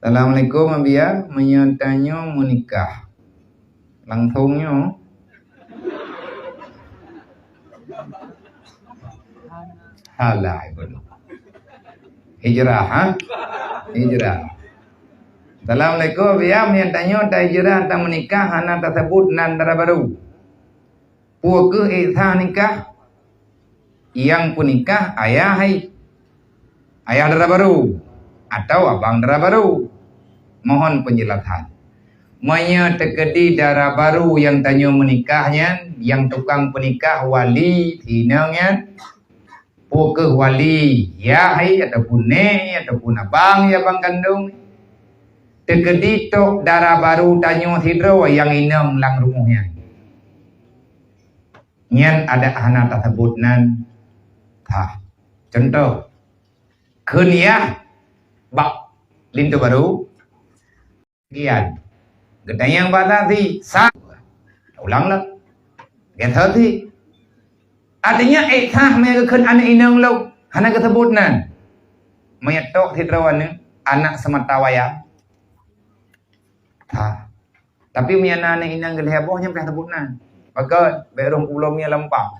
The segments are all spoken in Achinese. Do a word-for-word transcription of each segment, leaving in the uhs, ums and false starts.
Assalamualaikum, Abiya. Meunyoe tanyoe meunikah, langsong nyoe. Halah, ibu. Hijrah, ha? Hijrah. Assalamualaikum, Abiya. Meunyoe tanyoe tahijrah, tameunikah, hana taseubut nan dara barô. Peu kheueh ék sah nikah? Nyang peunikah ayah hai, ayah dara barô atau abang dara barô? Mohon penjelasan. Meunyoe teukeudi dara barô nyang tanyoe meunikah nyan, nyang tukang peunikah wali si inong nyan, peu kheueh wali, yah hai ataupun nék ataupun abang, ya abang kandông, teukeudi tok dara barô tanyoe sidroe nyang inong lam rumoh nyan. Nyan adak hana taseubut nan sah. Contoh, kheun yah bak linto barô, gian. Geutanyong bak saksi, sah. Ulang lah. Gét saksi. Artinya, ék sah meunyoe geukheun aneuk inong lom, hana geuseubut nan. Meunyoe tok sidroe aneuk, anak seumata wayang. Sah. Tapi meunyoe na aneuk inong geulhèe boh, nyan payah seubut nan. Pakon, bèk rhung peubuloe mie lam umpang.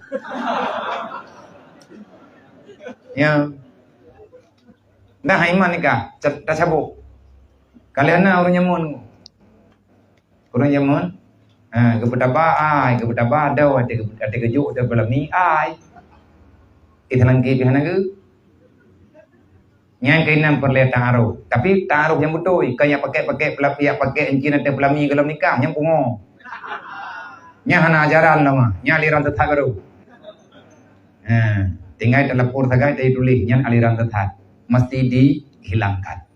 Ya. Nah, iman nikah, ta-, tacabok. Ka lheueh na ureueng jameun. Ureueng jameun, ha, geupeutaba ai, geupeutaba adoe, até geu-, até geujok, até peulami ai. Ih, seulangké pih hana geu. Nyan keunan peureulèe ta'aruf. Tapi ta'aruf nyang beutôi, kon jak pakèk-pakèk peula-, jak pakèk encin ateueh peulami gohlom nikah, nyan pungo. Nyan hana ajaran lom, nyan aliran sesat baru. Ha, tinggai talapor sagai, tatuléh, nyan aliran sesat. Mesti dihilangkan.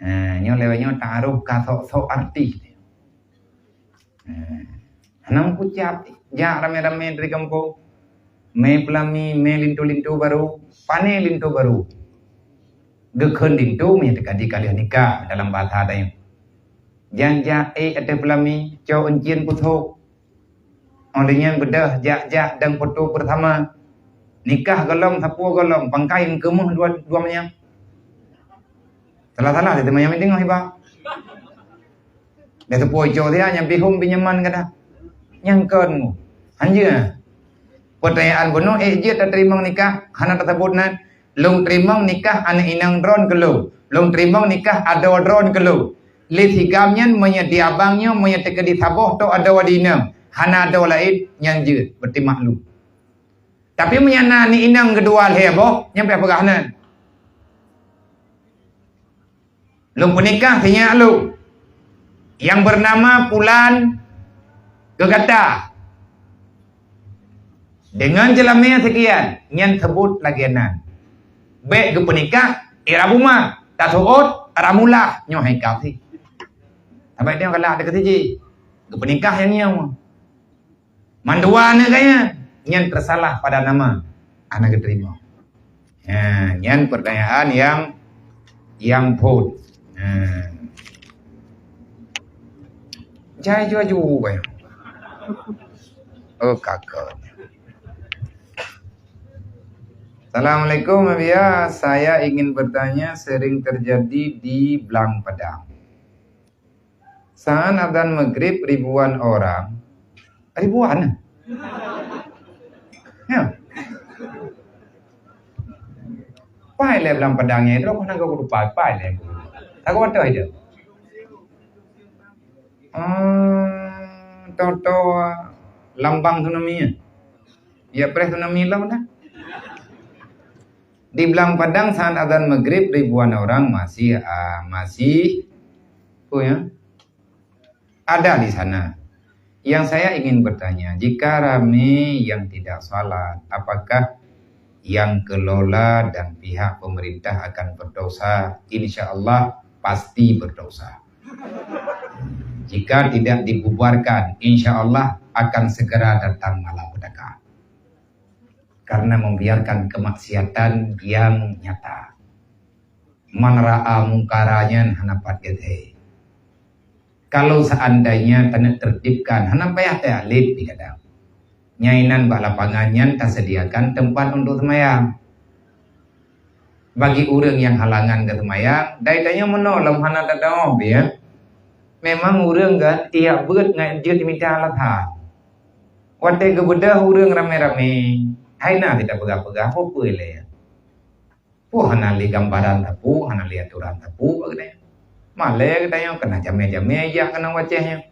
Ha, nyoe lewat nyoe ta'aruf ka sok-sok artis. Ha, hana meukucab, jak ramé-ramé dari gampông. Mé peulami, mé linto-linto baru, pané linto baru. Geukheun linto meunyang teuka di ka lheueh nikah dalam bahasa tanyoe. Jan jak ék ateueh peulami, cok encin peuthok. Óh lheueh nyan beudôh jak-jak dan foto bersama. Nikah gohlom, sapeue gohlom, pangkai eungkeumeue dua, dua manyam. Salah-salah di teuma nyang meundeungoh iba. Dah teupeue icok siat nyang pihom pinjaman gata. Nyang kon ngu. Hanjeuet. Peutanyaan bunoe, ék jeuet tateurimong nikah, hana taseubut nan. Lôn teurimong nikah aneuk inong droen keu lôn. Lôn teurimong nikah adoe droen keu lôn. Lé sigam nyan meunyoe di abang nyoe, meunyoe teukeudi saboh tok adoe di inong, hana adoe laén, nyan jeuet, berarti makhluk. Tapi meunyoe na aneuk inong keudua lhèe boh, nyan payah peugah nan. Lôn peunikah sinyak lôn nyang beunama Pulan keu gata. Deungon jeulamé sekian, nyan seubut lagèe nan. Bèk geupeunikah, ira buma, taseuôt, ara mulah, nyoe hai kafé. Sabab nyoe galak deukeuti jih. Geupeunikah nyang nyoe. Mandua aneuk gaya, nyan tersalah pada nama, hana geuteurimong. Ha, nyan pertanyaan yang, yang phon. Ha. Jai jua ju, eh. Oh, kakak. Assalamualaikum, Abiya. Saya ingin bertanya, sering terjadi di Blang Padang. Saat azan maghrib, ribuan orang, ribuan? Ya. Pai lé Blang Padang nyan, droe keuh nanggroe keudupat, pai lé. Tagoe ateueh ide. Ah, toto lambang tsunami ya. Ya, preh tsunami lom dah. Di Blang Padang saat azan maghrib, ribuan orang masih, ah, masih, apa ya? Ada di sana. Yang saya ingin bertanya, jika ramai yang tidak salat, apakah yang kelola dan pihak pemerintah akan berdosa? Insya Allah pasti berdosa. Jika tidak dibubarkan, insya Allah akan segera datang malapetaka. Karena membiarkan kemaksiatan yang nyata. Man ra'a mungkara nyan hana pat geuthèe. Kalau seandainya taneuk tertibkan, hana payah teualib di gadang. Nyang inan bak lapangan nyan tasediakan tempat untuk sembahyang. Bagi ureuëng nyang halangan keu seumayang, dai tanyoe meunoe lom hana tadong, ya. Memang ureuëng kan, iyak beuet ngon jeuet mita alasan. Watée geubeudôh ureuëng ramé-ramé, hai na teupeugah-peugah peue-peue lé. Peue hana lé gambaran sapeue, hana lé atoran sapeue bak geutanyoe. Malée geutanyoe keunan jamé-jamé jak keunan wacéh nyoe.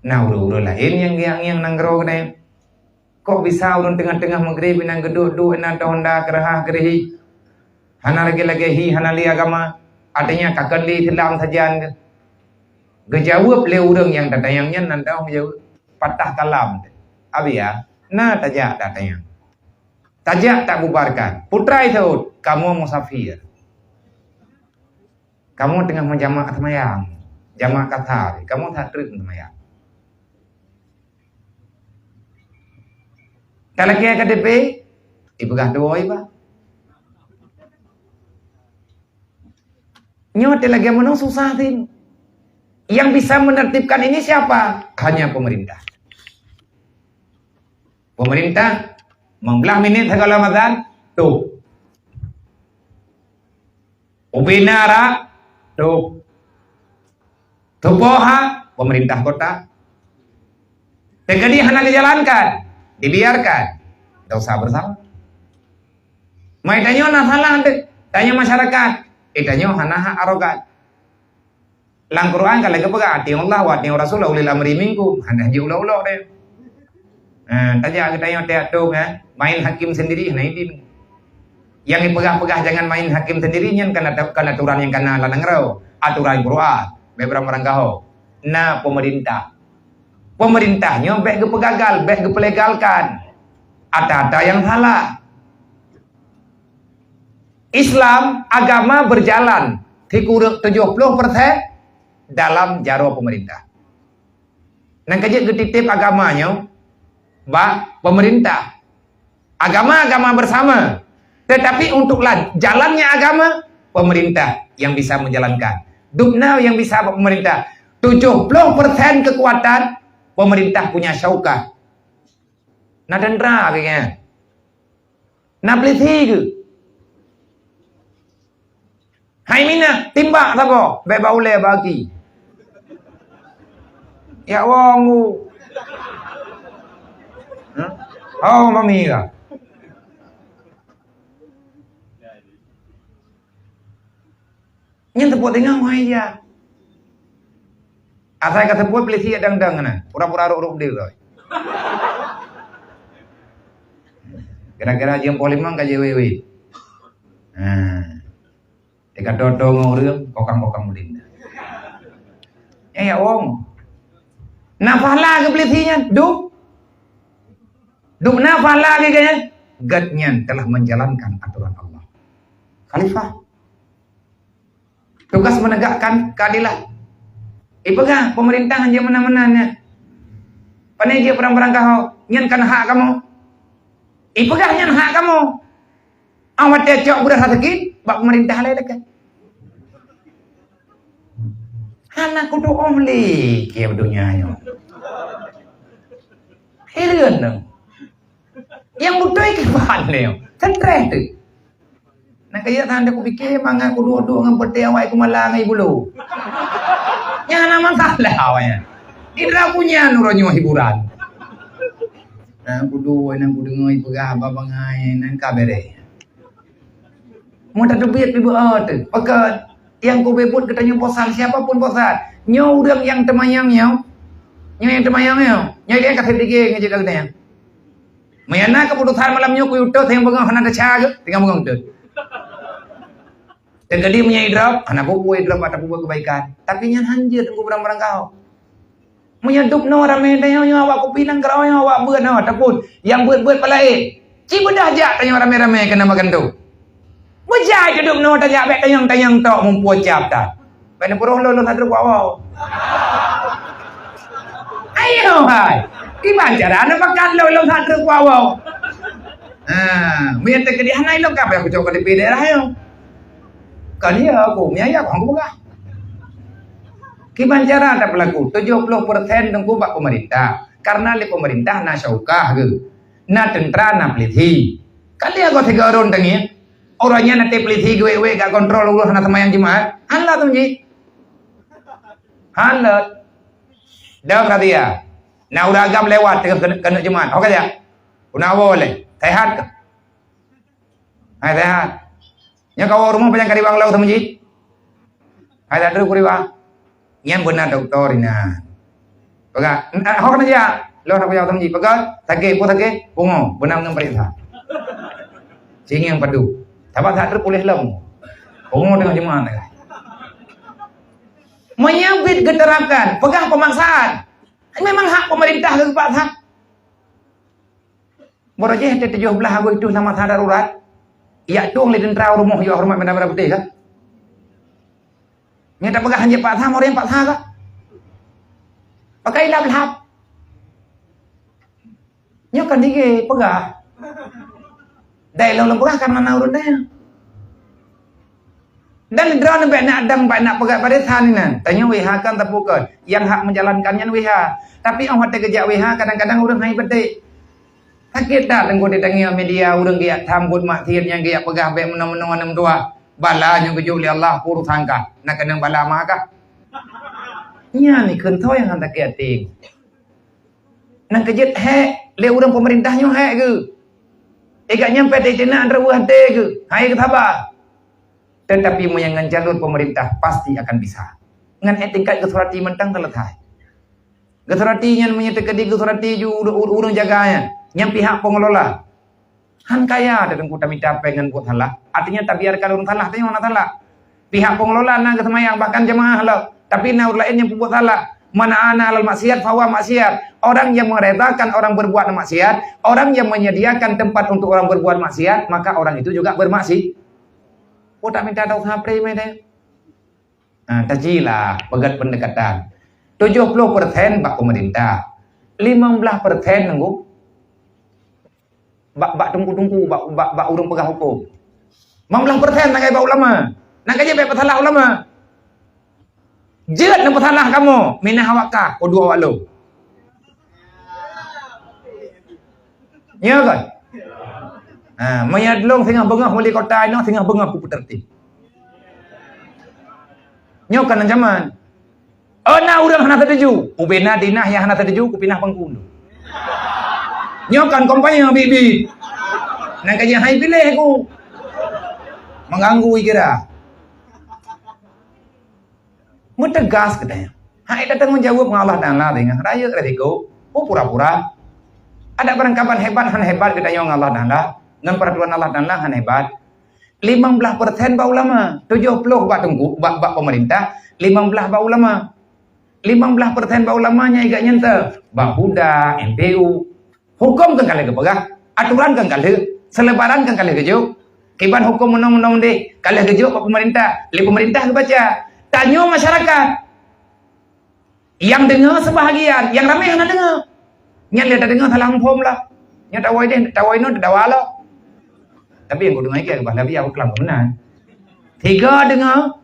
Na ureuëng-ureuëng laén nyang geungieng-ngieng nanggroe geutanyoe. Kok bisa ureuëng teungoh-teungoh meugreb inan geuduek-duek inan teuhonda keureuhah keureuhi? Hana lagée-lagée hi, hana lé agama. Artinya ka keuneuk lé Islam sajan. Geujaweueb lé ureuëng nyang tatanyong nyan nan teuh geujaweueb. Patah kalam. Abi ya, na tajak tatanyong. Tajak tabubarkan. Putra Isaud, kamoe musafir. Kamoe teungoh meujamak seumayang. Jamak kasar. Kamoe that treuk seumayang. Talakée K T P, ipeugah tuwoe iba. Nyoe teuh lagée meunoe susah tin. Yang bisa menertibkan ini siapa? Hanya pemerintah. Pemerintah, lima belas minit segala mazan, tuh. Ubena ra, tuh. Tupoha, pemerintah kota. Teukeudi hana dijalankan, dibiarkan, dosa bersama. Mai tanyoe na salah deh, tanyoe masyarakat, eh tanyoe hana hak arogan. Lam Quran ka lagée peugah, "Atiullah wa atiur rasul wa ulil amri minkum." Hana jiulok-ulok deh. Nah, tajak geutanyoe tiap tong, eh, main hakim sendiri, hana idin. Yang dipeugah-peugah jangan main hakim sendiri nyan kan atu-, kan aturan yang kana lam nanggroe, aturan Quran, bek barang-barang gaho. Na pemerintah. Pemerintah nyoe bek geupeugagal, bek geupeulegalkan. Ata-ata yang salah. Islam agama berjalan sikureueng tujoh ploh persen dalam jaroe pemerintah. Nang ka jeuet geutitip agama nyoe bak pemerintah. Agama-agama bersama. Tetapi untuk la-, jalannya agama, pemerintah yang bisa menjalankan. Dubna yang bisa pemerintah. Tujoh ploh persen kekuatan pemerintah punya syaukah. Na tentara kayaknya. Na polisi ke? Hai mina, timbak saboh, bek bak ulée bagi. Ya wong u. Hah? Oh, mami ka. Nyan teupeue teungoh hai ya. Asai ka teupeue polisi ya dang-dang na, pura-pura ruk-ruk deh. Kira-kira jeuem poh limong ka jewe-we. Nah. Teuka toto ngon ureuëng, kokang-kokang ulin. Eh, ya wong. Nafah la keu polisi nyan, dup. Dup nafah la keu nyan. Gét nyan telah menjalankan aturan Allah. Khalifah. Tugas menegakkan keadilan. Ipeugah pemerintah hana meunan-meunan nyan. Pane jeuet barang-barang gaho, nyan kan hak kamoe. Ipeugah nyan hak kamoe. Awai tacok beurasa sakét, bak pemerintah laén dekat. Hana kudoh lé keu donya nyoe. Hireuen dong. Nyang beutôi kiban lé nyoe. Stres tu. Nak kaya tanda kupikir mangat kudoh-doh ngon peuté awai kumala ngon ibulu. Nyang hana masalah awai nyan. Indra punya nurut nyoe hiburan. Nah, kudoh, nang kudeungoe ipeugah haba bangai, nang ka bereh. Meutateubiet pih beu teuh. Pakon nyang kubeuet geutanyoe bosan, siapa pun bosan. Nyoe ureuëng nyang teumayang nyoe. Nyoe nyang teumayang nyoe. Nyoe nyang kaseb dige ngon jeuet geutanyoe. Meunyoe na keuputosan malam nyoe kuyue teuh, nyang beungoh hana teuca geuh, tinggai beungoh teuh. Dan gadi meunyoe idrop, hana peue-peue idrop atau peubuet kebaikan. Tapi nyan hanjeuet teungku barang-barang kau. Meunyoe dubnoe ramé tanyoe nyoe awak kupi nanggroe nyoe awak beuet nyoe ataupun nyang beuet-beuet palaén. Ci beudah jak tanyoe ramé-ramé keunan makan tu. Beujai keu dubnoe tajak bék tanyong-tanyong tok mumpue cap that. Bék neupeurôh lôn lôn that treuk wawoe. Ayo hai. Kiban cara neupakat lôn lôn that treuk wawoe. Ha, meunyoe teukeudi hana ilôn ka payah kucok K T P daerah nyoe. Ka dia aku, mi ayah aku peugah. Kiban cara tapeulaku, tujoh ploh persen teungku bak pemerintah. Karena lé pemerintah na syaukah geuh. Na teuntra, na polisi. Ka lheueh goh sigoe rôn teungieng. Uroe nyan até polisi geuwék-wék gak kontrol ureuëng hana seumayang Jumat. Hana lom jih. Hana. Dong razia. Na ureuëng agam lewat teungoh keuneuk, keuneuk Jumat. Ho ka jak? Puna awai lé. Sehat ka? Hai sehat. Nyoe kawoe rumoh pajan ka riwang lom teumeuji. Hai, that trok riwang. Nyan beuna dokto inan. Peugah, "Ho keuneuk jak?" Lôn hana kujaweueb teumeuji. Peugah, "Sakét, peue sakét?" "Pungo." Beuna ngon peuriksa. Singieng padub. Sabab that trok puléh lom. Pungo teungoh Jumat. Meunyoe bit geuterapkan, peugah pemaksaan. Memang hak pemerintah geupaksa. Baroe jih teuh tujoh blaih Agustus na masa darurat, jak tueng lé teuntra u rumoh, jak horeumat banda-banda putéh ka. Nyan tapeugah hanjeuet paksa, meureueng paksa ka. Pakai lap-lap. Nyoe kan dige peugah. Dai lôn, lôn peugah karena na ureuëng dai. Dan droeneuh bék nak dang, bék nak peugah barisan inan. Tanyoe W H kan tapukon. Nyang hak menjalankan nyan W H. Tapi óh watée geujak W H, kadang-kadang ureuëng hai beutôi. Sakét that teungku ditangieng media, ureuëng geujak tham buet maksiet, nyang geujak peugah bék meunoe-meunoe aneuk meutuwah. Bala nyoe geujok lé Allah, peue urusan kah? Na keunong bala ma kah? Nyan ni kheun soe nyang han sakét até. Nyang keujeuet hék lé ureuëng peumeurintah nyoe hék geuh. Igat nyang pét iénak reuweuh até geuh, hai geusaba. Tetapi meunyoe ngon jalur pemerintah, pasti akan bisa. Ngon etikat geusurati mantong seuleusai. Geusurati nyan meunyoe teukeudi geusurati ju ureuëng, ureuëng jaga nyan, nyan pihak pengelola. Han kaya teungku tamita péng ngon buet salah, artinya tabiarkan ureuëng salah, tanyoe hana salah. Pihak pengelola na geuseumayang, bahkan jemaah lom, tapi na ureuëng laén nyang peubuet salah. Man a'ana 'alal maksiat fahuwa maksiat. Orang yang meredakan orang berbuat maksiat, orang yang menyediakan tempat untuk orang berbuat maksiat, maka orang itu juga bermaksi-, oh, tak minta tahu sampai mana. Ha, tajilah peugét pendekatan. Tujoh ploh persen bak pemerintah. Limong blaih persen nunggu bak, bak teungku-teungku, bak, bak, bak ureuëng peugah huköm. Limong blaih persen na keuh bak ulama. Na keuh jeuet bék peusalah ulama. Jeuet na peusalah kamoe, minah awak kah, oh dua awak lôn. Ya kan? Ha, meunyoe lôn singoh beungoh wali kota inoe, singoh beungoh kupeuteurtib. Nyoe kan ancaman. Oh, na ureuëng hana setuju. Ubena dinah nyang hana setuju, kupinah pangku. Nyoe kan kampanye bibi. Nang kaji hai piléh ku. Mengganggu kira. Meuteugas geutanyoe. Hai tatanggung jaweueb ngon Allah Taala deungon rayeuk risiko. Oh, pura-pura. Ada barangkaban hebat, han hebat geutanyoe ngon Allah Taala, ngon peraturan Allah Taala han hebat. Limong blaih persen bak ulama, tujoh ploh bak teungku, bak, bak pemerintah, limong blaih bak ulama. Limong blaih persen bak ulama nyang igat nyang te, bak huda, M P U. Huköm kan ka lheueh geupeugah, aturan kan ka lheueh, seulebaran kan ka lheueh geujok. Kiban huköm meunong-meunong deh, ka lheueh geujok bak pemerintah, lé pemerintah geubaca. Tanyoe masyarakat, nyang deungoe seubahagian, nyang ramé hana deungoe. Nyan lé tadeungoe salah muphom lah. Nyoe tawai deh, tawai nyoe teudawa lah. Tapi nyang kudeungoe ikei bah Nabi Abu Kalam meunan. Tiga deungoe,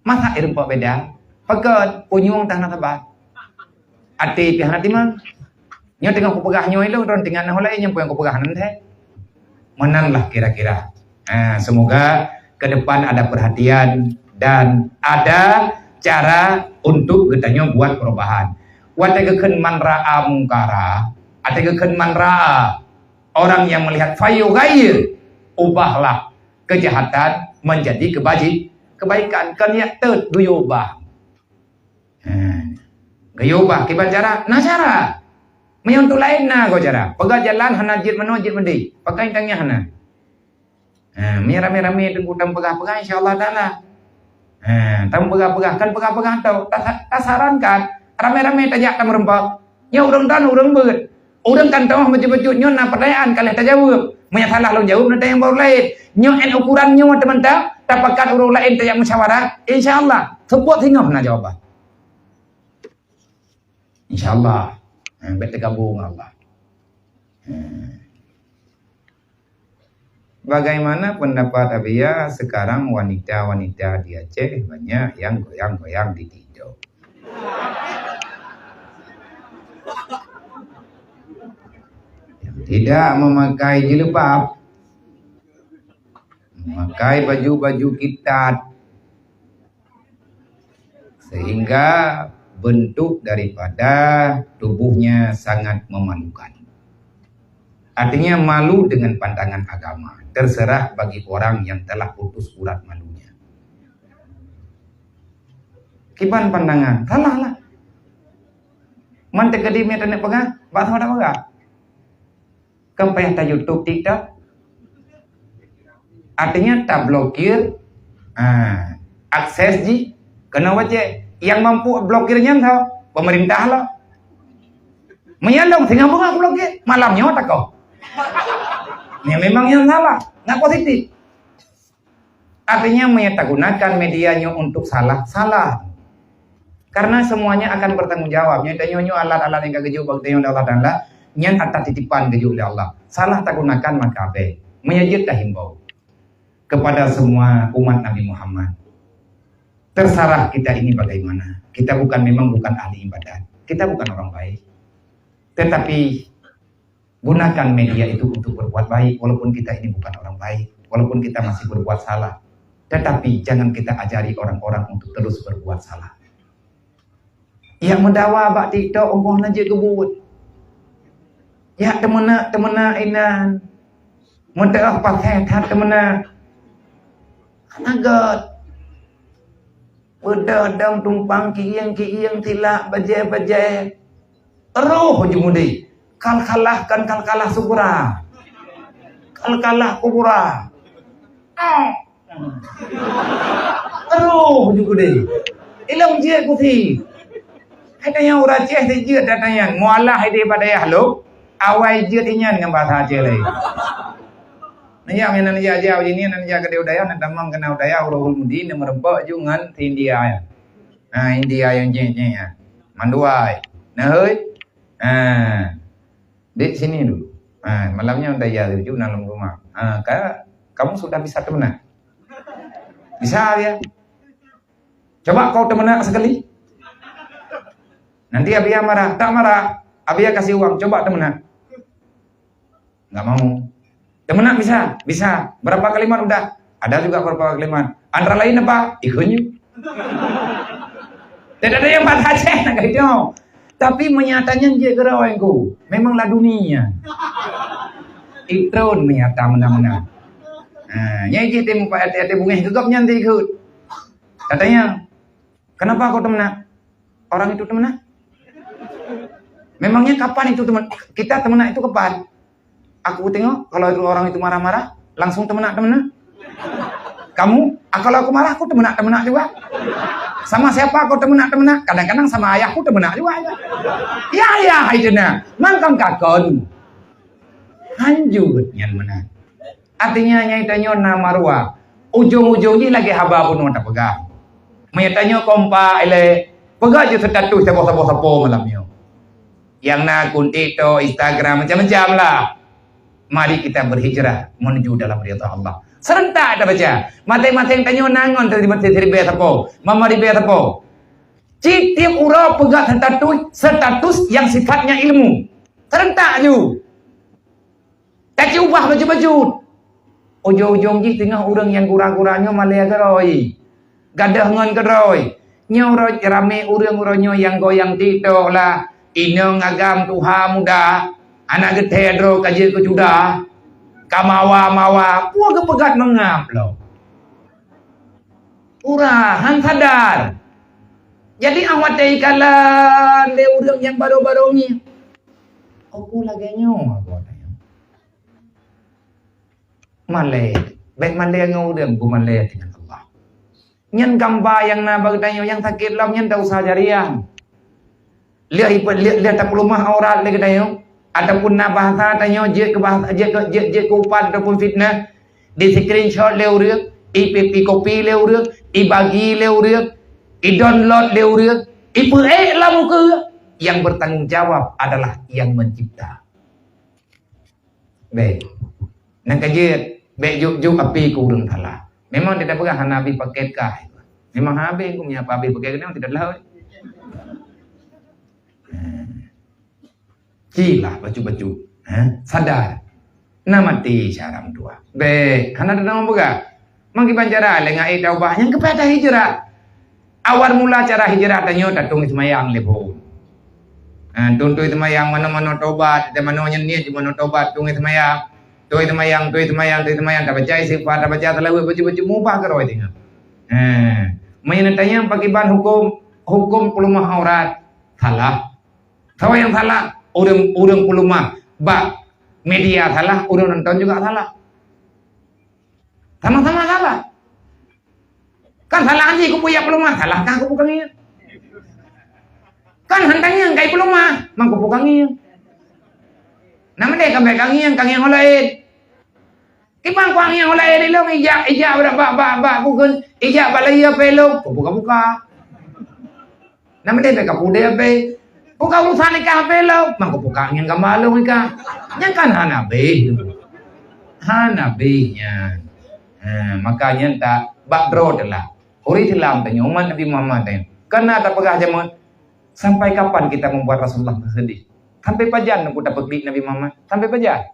masa ireumpok beda, pakon unyueng tah na sabat. Até pih hana timang. Nyoe teungoh kupeugah nyoe lôn, droe tinggai na ulée nyang peue nyang kupeugah nan thèe. Meunan lah kira-kira. Ha, semoga ke depan ada perhatian dan ada cara untuk geutanyoe buat perubahan. Watée geukheun man ra'a mungkara, watée geukheun man ra'a, orang yang melihat, falyughayyir, ubahlah kejahatan menjadi kebaji-, kebaikan. Kan yak teut geuyue ubah. Ha. Geuyue ubah kiban cara? Na cara. Meunyoe untuk laén na goe cara. Peugah jalan hana jeuet meunoe jeuet meudeh. Pakai tangah hana. Ha, mi ramé-ramé teungku tam peugah-peugah insya Allah Taala. Ha, tam peugah-peugah kan peugah-peugah tu. Tasa-, tasarankan ramé-ramé tajak tam reumpok. Nyoe ureuëng tan ureuëng beuet. Ureuëng kan teungoh meucut-meucut nyoe na pertanyaan ka lheueh tajaweueb. Meunyoe salah lôn jaweueb na tanyong baru laén. Nyoe en ukuran nyoe teumantong, tapakat ureuëng laén tajak musyawarah, insya Allah seupôt singoh na jawaban. Insya Allah. Ha, bék teugabung ngon Allah. Ha. Bagaimana pendapat Abiya sekarang wanita-wanita di Aceh banyak yang goyang-goyang di TikTok? Yang tidak memakai jilbab. Memakai baju-baju ketat, sehingga bentuk daripada tubuhnya sangat memalukan. Artinya, malu dengan pandangan agama terserah bagi orang yang telah putus urat malunya. Kiban pandangan, salah lah. Man teukeudi meutanyoe peugah, bak saboh peugah. Kan payah ta YouTube, TikTok. Artinya tablokir, ah, akses jih keunoe bajée. Nyang mampu blokir nyan soe? Pemerintah lah. Meunyan dong singoh beungoh blokir, malam nyoe takoh. Ya memang nyan salah, nggak positif. Artinya, meunyoe tagunakan media nyoe untuk salah, salah. Karena semuanya akan bertanggung jawab. Nyoe tanyoe nyoe alat-alat nyang ka geujok bak tanyoe lé Allah Taala, nyan atas titipan geujok lé Allah. Salah tagunakan maka abée. Meunyoe jeuet tahimbau kepada semua umat Nabi Muhammad. Terserah kita ini bagaimana. Kita bukan, memang bukan ahli ibadat. Kita bukan orang baik. Tetapi gunakan media itu untuk berbuat baik, walaupun kita ini bukan orang baik, walaupun kita masih berbuat salah. Tetapi jangan kita ajari orang-orang untuk terus berbuat salah. Nyang meudawa bak TikTok, umpama na jeuet geubuet. Nyang teumeunak-teumeunak inan. Meuteu'oh paséh that teumeunak. Hana gét. Beudôh dong tumpang kieng-kieng, tilak bajée-bajée. Roh jumudi. Kalkalah, kan kalkalah sugra. Kalkalah kubra. Roh jumudi. Ilong jeuet kusi. Hai tanyong ureueng Aceh si jeuet dan tanyong. Mualah ideh bak dayah lôn. Awai jeuet inyan ngon bahasa Aceh laén. Neujak meunan neujak jauh jih ni, neujak keudeh u dayah, neutamong keunan u dayah, Uroe Mudi, neumeureumpok ju ngon si India nyan. Ha, India nyang jih-jih nyan. Mandua ai. Nah, hei. Ha. Dek sini dulu. Ha, malamnya udah ya ju na lom rumah. Ha, ka, kamu sudah bisa teumeunak? Bisa ya. Coba kau teumeunak sekali. Nanti Abia marah. Tak marah. Abia kasih uang. Coba teumeunak. Enggak mau. Teumeunak bisa? Bisa. Berapa kalimat udah? Ada juga berapa kalimat. Antara lain apa? Ikut nyu. Tidak ada yang bahasa Aceh nak kacau. Tapi menyatanya jeuet keudroe ku. Memanglah dunia. Itron menyata mena-mena. Ha, nyai jih tim hati-hati bungeh gegap nyan diikut. Katanya, "Kenapa kau teumeunak?" Orang itu teumeunak? Memangnya kapan itu teumeunak? Kita teumeunak itu kapan? Aku tengok, kalau itu orang itu marah-marah, langsung teumeunak-teumeunak. Kamu, ah, kalau aku marah, aku teumeunak-teumeunak juga. Sama siapa kau teumeunak-teumeunak? Kadang-kadang sama ayahku teumeunak juga. Ya, ya, hai jeuna. Mangkang kakon. Hanjut nyan meunan. Artinya, nyai tanyoe na maruah. Ujong-ujong jih lagée haba bunoe tapeugah. Meunyoe tanyoe kompak ilée, peugah ju status saboh-saboh sapo malam nyoe. Nyang na akun TikTok, Instagram, macam-macam lah. Mari kita berhijrah menuju dalam ridha Allah. Serentak tabaca. Masing-masing tanyoe na ngon siribée sapo, mama ribée sapo. Cit tiep uroe peugah status, status yang sifatnya ilmu. Serentak ju. Taci ubah bacut-bacut. Ujong-ujong jih teungoh ureuëng nyang gura-gura nyoe malée keudroe. Gadôh ngon keudroe. Nyoe rot ramé ureuëng uroe nyoe nyang goyang TikTok lah. Inong agam tuha muda. Anak geuthée droe ka jeuet keu cuda. Ka mawa-mawa. Peue geupeugah meungab lom. Ureuëng han sadar. Jadi, ah watée ikalon lé ureuëng nyang barô-barô ngieng. Aku lagée nyoe, aku watée nyoe. Malée, bék malée ngon ureuëng, beumalée dengan Allah. Nyan gamba nyang na bak geutanyoe nyang sakét lom nyan ta usah jariah. Lheueh ipe-, lheueh, lheueh tapeuleumah aurat lé geutanyoe, ataupun na bahasa tanyoe jeuet keu bahasa, jeuet keu, jeuet, jeuet keu upat ataupun fitnah, di-screenshot lé ureuëng, ipi-, ikopi lé ureuëng, ibagi lé ureuëng, i-download lé ureuëng, ipeuék lam ukeue, yang bertanggung jawab adalah yang mencipta. Bék. Nyang ka jeuet, bék jok-jok api keu ureuëng salah. Memang tidak peugah hana habéh paket kah. Memang habéh, keu meunyo habéh paket keu nyan tidak lheueh. Cilah bacut-bacut. Ha? Sadar. Na maté cara meutuah. Bék, hana teudeungoe peugah. Meukiban cara lé ngon ék taubah nyang keupeue tahijrah. Awal mula cara hijrah tanyoe tatong seumayang lé phon. Ha, tong-tong seumayang manoe-manoe tobat, dan manoe nyan niet manoe tobat, tong seumayang. Tong seumayang, tong seumayang, tong seumayang, tabaca istighfar, tabaca salawat, baca-baca mubah keurôi teungoh. Ha, meunyoe tanyong pakiban hukum, hukum peuleumah aurat, salah. Sawa nyang salah, ureuëng, ureuëng peuleumah bak media salah, ureuëng nonton juga salah. Sama-sama salah. Kan salah jih kupeue jak peuleumah, salah kah kupeue ka ngieng. Kan hana tangieng kai peuleumah, mang kupeue ka ngieng. Nama deh ka bèk ka ngieng, ka ngieng ho laén. Kiban kuang nyang ulée di lôn ijak, ijak bak, bak, bak, bak bukon, ijak bak laya pé lôn, kubuka-buka. Nama dia ka pudé pé. Buka urusan nikah pé lôn, mang kubuka nyang gamba lôn nikah. Nyang kan hana beh tu. Hana beh nyan. Ha, maka nyan tak bak droe teulah. Ureuëng Islam tanyoe umat Nabi Muhammad tanyoe. Kana tapeugah jameun, sampai kapan kita membuat Rasulullah bersedih? Sampai pajan ku tapeubiet Nabi Muhammad? Sampai pajan?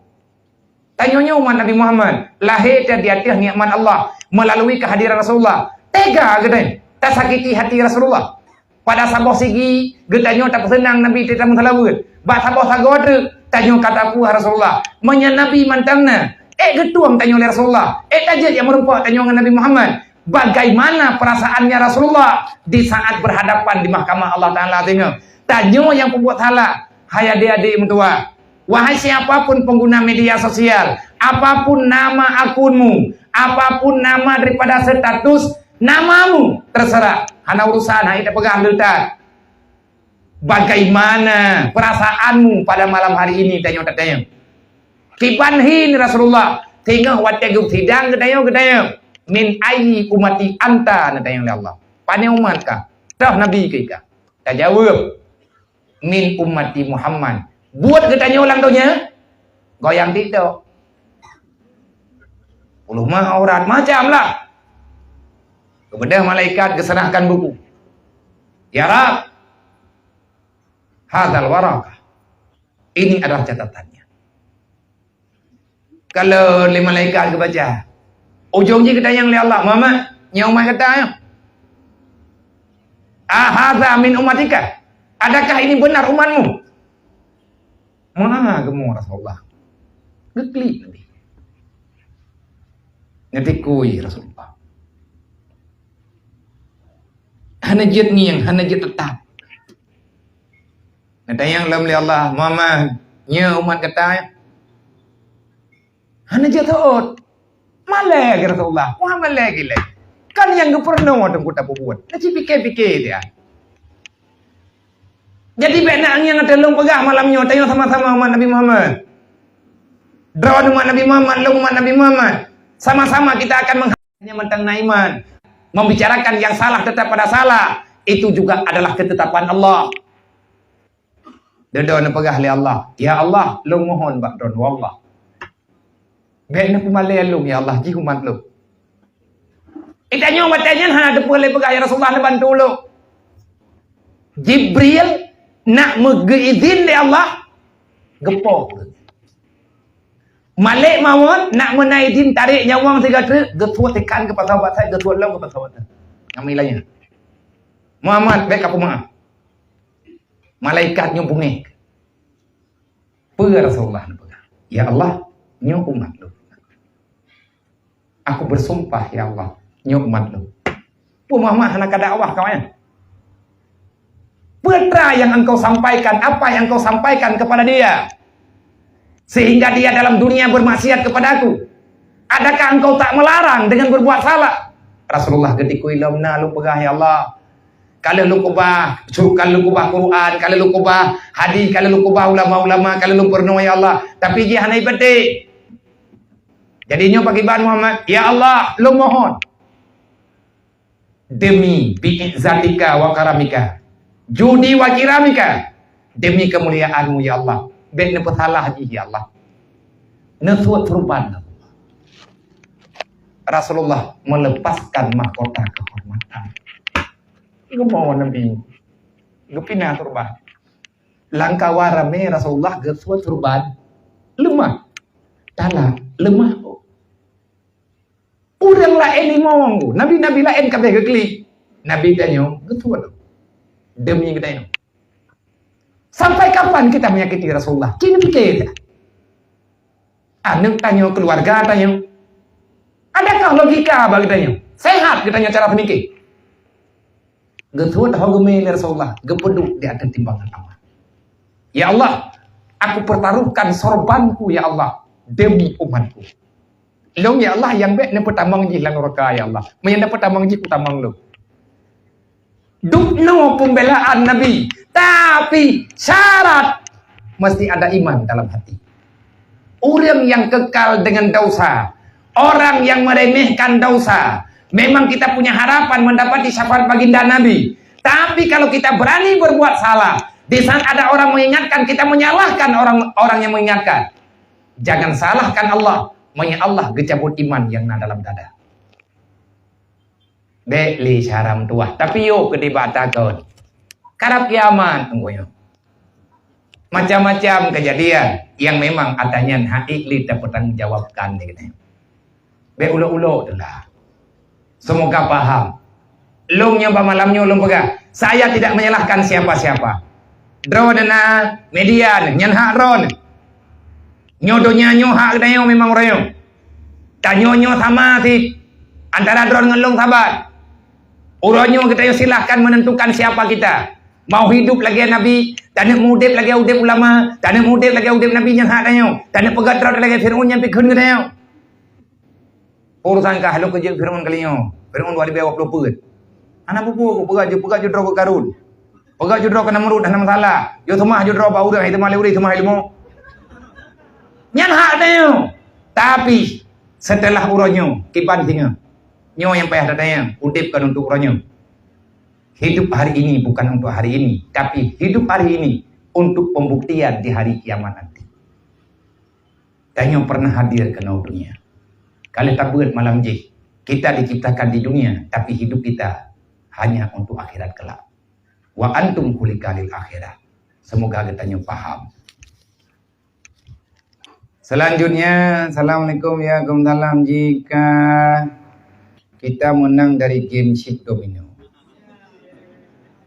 Tanyoe nyoe umat Nabi Muhammad, lahé di ateueh nikmat Allah melalui kehadiran Rasulullah. Tega geutanyoe tasakiti hati Rasulullah. Pada saboh sigi geutanyoe tapeuseunang Nabi teuh tameuseulaweuet. Bak saboh sagoe treuk tanyoe ka tapuih Rasulullah. Meunyoe Nabi mantong na, ék geutueng tanyoe lé Rasulullah. Ék tajeuet nyang meurumpok tanyoe ngon Nabi Muhammad. Bagaimana perasaannya Rasulullah di saat berhadapan di mahkamah Allah Taala teungoh? Tanyoe nyang peubuet salah, hai adé-adé meutuwah. Wahai siapapun pengguna media sosial, apapun nama akunmu, apapun nama daripada status namamu, terserah. Hana urusan, hai tapeugah leutat. Bagaimana perasaanmu pada malam hari ini, tanyoe tatanyong. Kiban hi ni Rasulullah, singoh watée geusidang geutanyoe, geutanyoe. Min ayyi ummati anta, neutanyong lé Allah. Pane umat kah? Toh Nabi keu ikah? Tajaweueb, min ummati Muhammad. Buet geutanyoe lam donya, goyang TikTok. Puluh mah aurat, macam lah. Kemudian malaikat geuserahkan buku. Ya Rab, hadzal waraqah. Ini adalah catatannya. Kalau lé malaikat geubaca, ujong jih geutanyong lé Allah, "Muhammad, nyoe umat gata nyoe? Ahadza min ummatika? Adakah ini benar umatmu?" Meu'ah geumo Rasulullah. Geuklik Nabi. Neutikui Rasulullah. Hana jeuet ngieng, hana jeuet teutap. Neutanyong lom lé Allah, "Muhammad, nyoe umat gata?" Hana jeuet seuôt. Malée keu Rasulullah, "Muhammad lé gilée." Kan nyang geupeurunoe teungku tapeubuet. Neuci pike-pike dia. Jadi bék na ngieng ateueh lôn peugah malam nyoe, tanyoe sama-sama umat Nabi Muhammad. Droeneuh umat Nabi Muhammad, lôn umat Nabi Muhammad. Sama-sama kita akan mengha- Hanya mantong na iman. Membicarakan yang salah tetap pada salah, itu juga adalah ketetapan Allah. Deudon neupeugah lé Allah, "Ya Allah, lôn mohon bak droeneuh, wallah. Bék neupeumalée lôn, ya Allah, jih umat lôn." Itanyoe watée nyan hana teupeu lé peugah, "Ya Rasulullah, neubantu lôn." Jibril nak meugeuizin lé Allah, geupoh. Malek mawöt nak meunan idin tarek nyawöng sigoe treuk, geusuet ikan keu pasoe batai, geusuet lom keu pasoe batai. Kami lanya. Muhammad, bék ka peumeu'ah. Malaikat nyoe beungéh. Peue Rasulullah neupeugah? "Ya Allah, nyoe umat lôn. Aku bersumpah, ya Allah, nyoe umat lôn." Peue Muhammad hana ka dakwah kawan? Peue tra yang engkau sampaikan, apa yang engkau sampaikan kepada dia, sehingga dia dalam dunia bermaksiat kepada-Ku? Adakah engkau tak melarang dengan berbuat salah? Rasulullah geutikui lom na lôn peugah, "Ya Allah, ka lheueh lôn keubah, su-, ka lheueh lôn keubah Quran, ka lheueh lôn keubah hadis, ka lheueh lôn keubah ulama-ulama, ka lheueh lôn peurunoe, ya Allah. Tapi jih hana ipatéh." Jadi nyoe pakriban Muhammad, "Ya Allah, lôn mohon, demi bi'izzatika wa karamika, judi wa kiramika, demi kemuliaan-Mu, ya Allah, bék neupeusalah jih, ya Allah." Neusuet surban. Rasulullah melepaskan mahkota kehormatan. Geumo Nabi, geupinah surban. Lam kawan ramé Rasulullah geusuet surban. Leumah. Tala, leumah. Ureuëng Laén limong, nabi-nabi laén ka abéh geuklik. Nabi tanyoe geutuan demi geutanyoe. Sampai kapan kita menyakiti Rasulullah? Kini pikir. Aneuk tanyoe, keluarga tanyoe. Adakah logika bagi tanyoe? Sehat geutanyoe cara pemikir? Geutuan ho geumé lé Rasulullah, geupeuduek di ateueh timbangan Allah. Ya Allah, aku pertaruhkan sorbanku, ya Allah, demi umatku. Lôn, ya Allah, nyang bèk neupeutamong jih lam nuraka, ya Allah. Meunyo neupeutamong jih, kutamong lôn. Dubnoe pembelaan Nabi, tapi syarat mesti ada iman dalam hati. Orang yang kekal dengan dosa, orang yang meremehkan dosa, memang kita punya harapan mendapati syafaat baginda Nabi. Tapi kalau kita berani berbuat salah, di saat ada orang mengingatkan, kita menyalahkan orang, orang yang mengingatkan. Jangan salahkan Allah, meunyo Allah geucabut iman nyang na dalam dada. Bèk lé cara meutuwah, tapi yo keudeh bak takot. Karab kiamat teungku nyoe. Macam-macam kejadian yang memang ata nyan hak ék lé tapeutanggung jawabkan lé geutanyoe. Bèk ulok-ulok teulah. Semoga paham. Lôn nyoe bak malam nyoe lôn peugah, saya tidak menyalahkan siapa-siapa. Droeneuh na media nyan hak droeneuh. Nyoe donya nyoe hak geutanyoe memang uroe nyoe. Tanyoe nyoe sama cit antara droeneuh ngon lôn saban. Uroe nyoe geutanyoe silahkan menentukan siapa kita. Mau hidup lagèe Nabi, taneuk meuudép lagèe udép ulama, taneuk meuudép lagèe udép Nabi nyan hak tanyoe. Taneuk peugah droe lagèe Fir'aun nyan pih kheun geutanyoe. Urusan kah lôn keu jeuet Fir'aun kali nyoe. Fir'aun dua ribèe dua ploh peuet. Hana peue-peue, peugah ju-, peugah ju droe keu Karun. Peugah ju droe keu Namrud, hana masalah. Yo seumah ju droe bak ureueng, hai seumah lé ureueng, seumah ilmu. Nyan hak tanyoe. Tapi, setelah uroe nyoe, kiban singoh. Nyoe nyang payah tatanyong, udép kon untuk uroe nyoe. Hidup hari ini bukan untuk hari ini, tapi hidup hari ini untuk pembuktian di hari kiamat nanti. Tanyoe pernah hadir keunoe dunia. Ka lheueh tabeuet malam jih, kita diciptakan di dunia, tapi hidup kita hanya untuk akhirat kelak. Wa antum khuliqa lil akhirah. Semoga geutanyoe paham. Selanjutnya, assalamualaikum, ya, waalaikumsalam. Jika kita menang dari game sheet domino,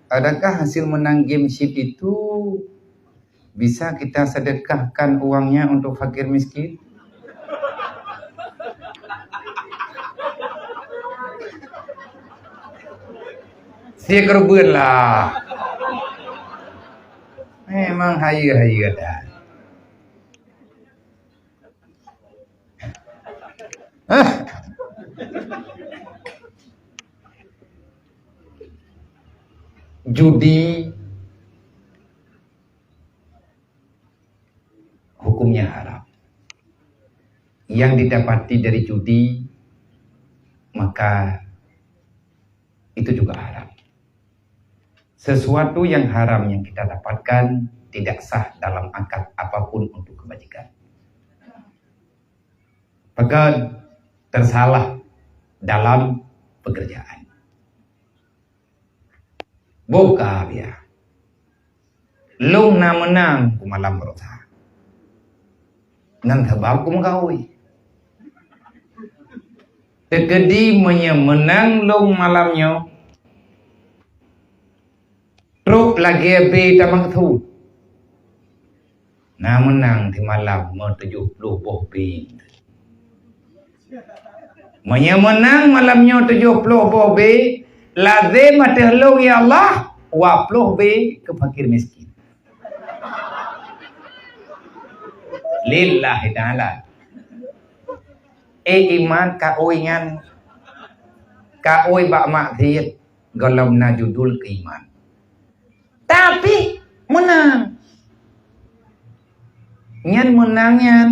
adakah hasil menang game sheet itu bisa kita sedekahkan uangnya untuk fakir miskin? Sikurban lah. Memang hayeue-hayeue dah. Hah? Judi hukumnya haram. Yang didapati dari judi, maka itu juga haram. Sesuatu yang haram yang kita dapatkan tidak sah dalam akad apapun untuk kebajikan. Peugah tersalah dalam pekerjaan. Boh ka biya. Lôn na meunang keu malam baroesa. Nyan sabab keu meugawi. Teukeudi meunyoe meunang lôn malam nyoe, trok lagèe B tamaksud. Na meunang simalam meutujoh ploh boh B. Meunyoe meunang malam nyoe tujoh ploh boh B, lazem ateueh lôn, ya Allah, dua ploh B keu fakir miskin. Lillahi ta'ala. Eh, iman ka ui nyan, ka ui bak maksiet, gohlom na judul keu iman. Tapi meunang. Nyan meunang nyan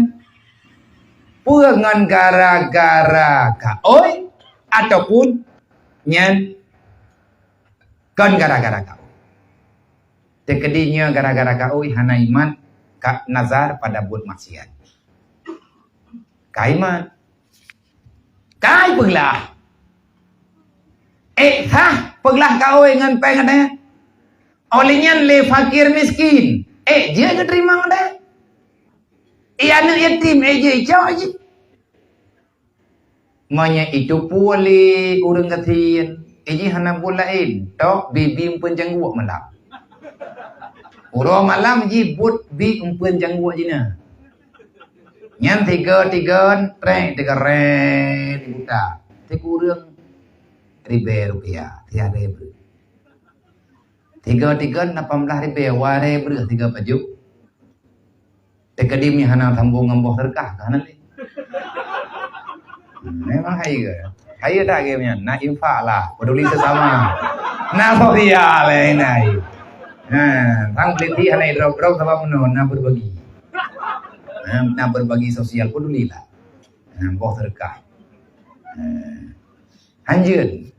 peue ngon gara-gara ka oi ataupun nyan kon gara-gara ka oi? Teukeudi nyoe gara-gara ka oi hana iman, ka nazar pada buet maksiat. Ka iman. Kai peuglah. Eh, sah peuglah ka oi ngon péng gata. Óh lheueh nyan lé fakir miskin. Eh, jeuet geuteurimong deh. Eh, aneuk yatim, eh, jeuet icok jih. Meunyoe itu pue lé ureuëng gasien, iji hana buet laén, tok bi-bi eumpeuen jangguek malam. Uroe malam jih buet bi eumpeuen jangguek jih na. Nyan tiga-tiga trek tiga reng di buta. Tiga ureuëng ribée rupiah, tiga ribée. Tiga-tiga lapan belas ribée, waréh breuh tiga pajoh. Teukeudi mi hana sambong ngon boh seudeukah, ka hana lé. Memang hai ke? Hai tak ke nyan? Na infak lah, peduli sesama. Na sosial eh, na. Ha, sang peliti hana idrop-drop sabab meunoe, na berbagi. Ha, na berbagi sosial, pedulilah. Ha, boh seudeukah. Ha. Hanjeuet.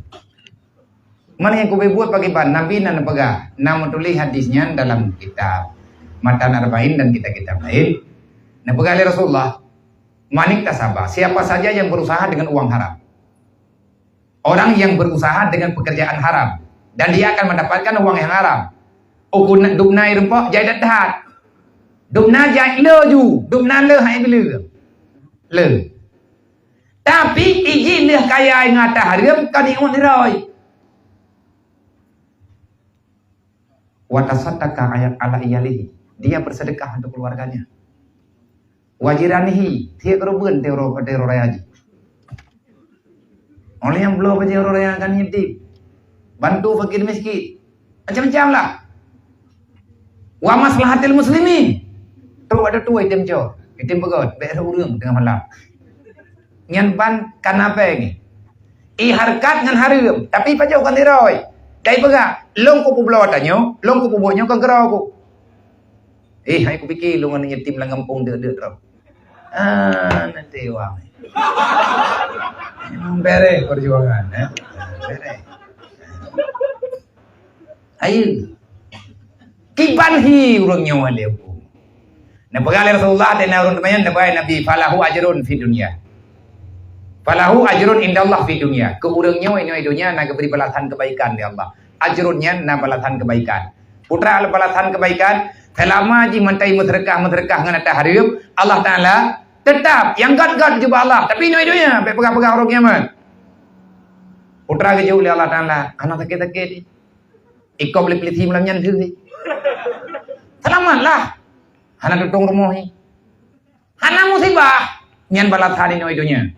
Mana nyang kubuet pakriban? Nabi na neupeugah, na meutuléh hadis nyan dalam kitab Matan Arba'in dan kitab-kitab laén. Neupeugah lé Rasulullah, "Man iktasaba, siapa saja yang berusaha dengan uang haram." Orang yang berusaha dengan pekerjaan haram dan dia akan mendapatkan uang yang haram. Uku na-, dubna ireumpok jai that-that. Dubna jai le ju, dubna le hai bile. Le. Tapi iji lheueh kaya ngon hareuem ka nikmat niroi. Wa tasaddaqa ala iyalihi. Dia bersedekah untuk keluarganya. Wa jiranihi, tiek reubeuen tiro tiro raya jih. Oleh nyang bloe bajée uroe raya kan nyeudip. Bantu fakir miskin. Macam-macam lah. Wa maslahatil muslimin. Trok ada tuai tem cok. Item pegot, bek ureuëng tengah malam. Nyan ban kanapé ngi. I hareukat ngon hareuem, tapi pajoh kan diroi. Dai peugah, long ku publoe tanyoe, long ku pubuet nyoe kon keudroe ku. Eh, hai kupike lôn ngon yatim lam gampông deuek-deuek droe. Ah, nanti wang. Memang bereh perjuangan, eh. Bereh. Ayo. Kiban hi ureuëng nyoe lé hukum. Neupeugah lé Rasulullah, tena ureuëng teumanyong, neupeugah Nabi, "Falahu ajrun fid dunya. Falahu ajrun indallah fid dunya." Keu ureuëng nyoe inoe donya na geubri balasan kebaikan lé Allah. Ajrun nyan na balasan kebaikan. Putra balasan kebaikan, selama jih mantong meuseudeukah-meuseudeukah ngon hareuem, Allah Taala tetap nyang gét-gét jubah Allah. Tapi inoe donya, bek peugah-peugah uroe kiamat. Putra geujok lé Allah Taala, hana sakét-sakét. Ikop lé polisi malam nyan deuh. Selamatlah. Hana tutong rumoh ni. Hana musibah. Nyan balasan inoe donya.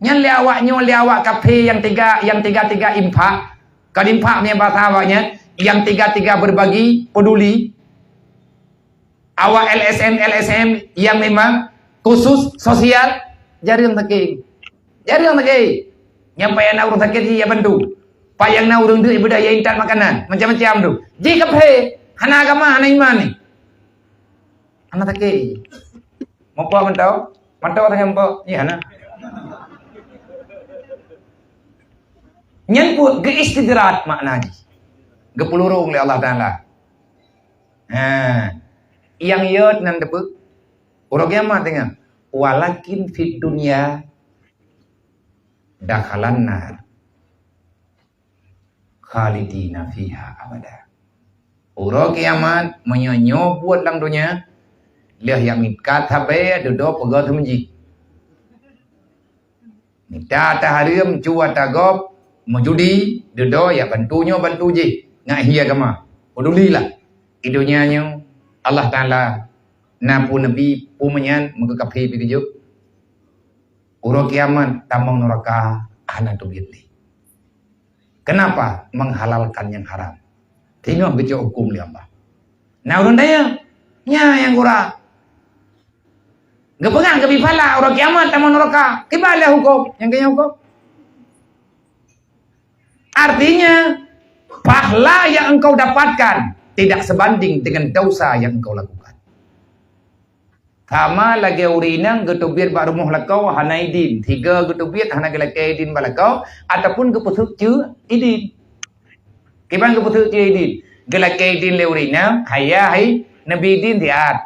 Nyan lé awak nyoe, lé awak kafé nyang tega, nyang tega-tega infak. Kon infak nyang bahasa awak nyan, nyang tega-tega berbagi, peduli. Awak L S M, L S M nyang memang khusus sosial, jareueng sakét. Jareueng sakét. Nyang payah na ureuëng sakét jih ya bantu. Payah na ureuëng deuek ibadah ya intat makanan, macam-macam tu. Jih kafé, hana agama, hana iman ni. Hana sakét. Meupo mantong, mantong tanyoe meupo, iya hana. Nyan pun geuistidraj makna jih. Geupulurong lé Allah Taala. Ha. Nyang yot nan teupeu. Uroe kiamat tengah. Walakin fid dunya dakhalan nar. Khalidina fiha abada. Uroe kiamat, meunyoe nyoe buet lam donya, lheueh nyang mita sabe dudoe peugah teumeujih. Mita hareuem, cu ata gob, meujudi, dudoe ya bantu nyoe bantu jih, ngat hi agama. Pedulilah. I donya nyoe, Allah Taala na peue neubi, peue meunyan, meugeukafé pi geujok. Uroe kiamat tamong nuraka hana teubiet lé. Kenapa? Menghalalkan yang haram. Singoh geucok hukum lé Allah. Na ureuëng daya, nya nyang gura. Geupeugah geubi phala uroe kiamat tamong nuraka. Kiban lé hukum, nyang keu hukum. Artinya, pahala yang engkau dapatkan tidak sebanding dengan dosa yang engkau lakukan. Sama lagée ureuëng inong geuteubiet bak rumoh lakoe hana idin, tiga geuteubiet hana geulakée idin bak lakoe, ataupun geupeuseuk cue idin. Kiban geupeuseuk cue idin, geulakée idin lé ureuëng inong, hai yah hai neubi idin siat.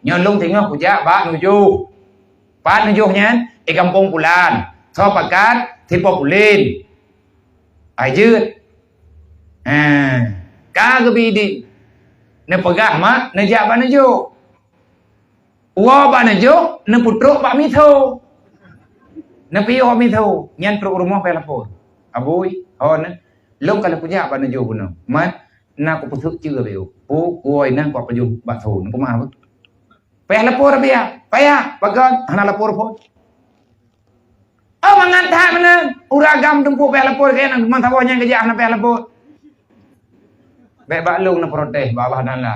Nyoe lôn singoh kujak bak nujoh. Pat nujoh nyan, di gampông pulan, soe pakat, sipoh pulen. Ai jeuet. Ha, ka geubi idin. Neupeugah mak, neujak bak nujoh. Woe bak neujok, neupeutrok bak miseue. Neupiôh mi tho, nyan trok rumoh payah lapor. Abui, ho na, lôn ka lheueh kujak bak neujoh bunoe. Mat, na kupeuseuk ceue beu. Pu, kuwoe na kupajoh bak tho, neupeumah beu. Payah lapor biya, payah, pakon, hana lapor phon. Oh, mangat that meunan. Ureueng agam tumpuk payah lapor keu nyan, teuma saboh nyang keujak hana payah lapor. Bèk bak lôn neuprotes, bak Allah Taala.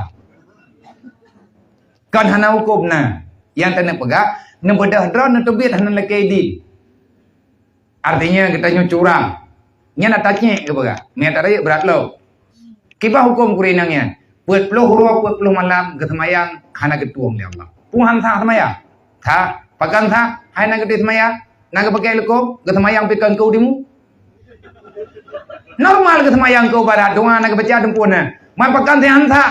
Kon hana huköm na. Nyang keuneuk peugah, neubeudôh droe neuteubiet hana lakèe idin. Artinya, geutanyoe curang. Nyan ata cék geupeugah. Meunyo ata rayeuk brat lom. Kiban huköm kuri inong nyan. Peuet ploh uroe, peuet ploh malam geuseumayang hana geutueng lé Allah. Peue han sah seumayang? Sah. Pakon sah? Hai na geuteubiet seumayang, na geupakèk leukom, geuseumayang pih kon keu dimu. Normal geuseumayang keu barat, doa na geubaca teumpuh na. Man pakon sah han sah?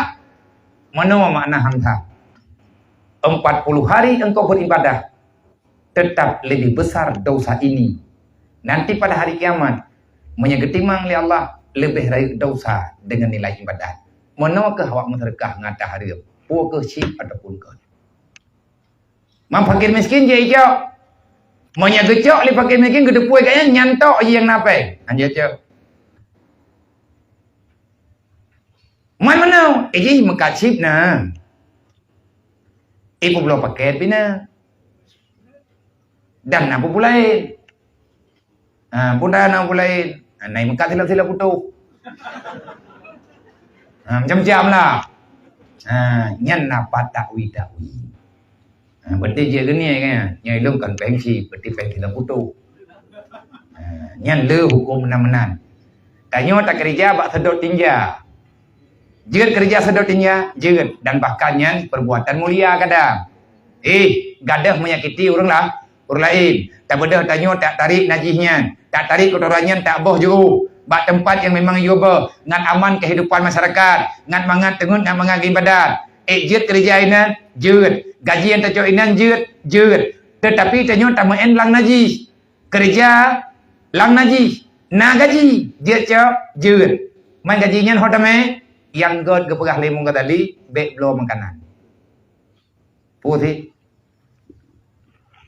Meunoe makna han sah? Empat puluh hari engkau beribadah, tetap lebih besar dosa ini. Nanti pada hari kiamat, meunyo geutimang lé Allah, leubeh rayeuk dosa deungon nilai ibadat. Meunoe keuh awak meuseudeukah ngon ata hareuem, peue keuh chip ataupun kon. Man fakir miskin jicok. Meunyo geucok lé fakir miskin, geuteupeue keu nyan, nyan tok jih nyang na pèng. Nyan jicok. Man meunoe, eh, jih meukat chip na. Eh, peubloe pakèt pih na. Dan na peue-peue laén. Ha, peue na, na peue laén. Ha, na meukat silap-silap putôh. Ha, macam-macam lah. Ha, nyan na pat takwil-takwil. Ha, berarti jeuet geunie kan? Nyan ilôn kon pèng chip, berarti pèng silap putôh. Ha, nyan le huköm meunan-meunan. Tanyoe takeurija bak seudôt tinja. Jeuet keurija seudôt tinja, jeuet. Dan bahkan nyan perbuatan mulia kadang. Eh, gadôh menyakiti ureueng la-, ureueng laén. Tabeudôh tanyoe tak tarék najih nyan, tak tarék keutoran nyan tak boh jiôh bak teumpat nyang memang jiyue boh, ngat aman kehidupan masyarakat, ngat mangat teungeut, ngat mangat ibadat. Eh, jeuet keurija inan, jeuet. Gaji nyang tacok inan, jeuet, jeuet. Teutapi tanyoe tameu'en lam najih. Keurija lam najih, na gaji, jeuet cok, jeuet. Man gaji nyan ho tamè, nyang göt geupeugah lé Imam Ghazali, bèk bloe makanan. Peue sit?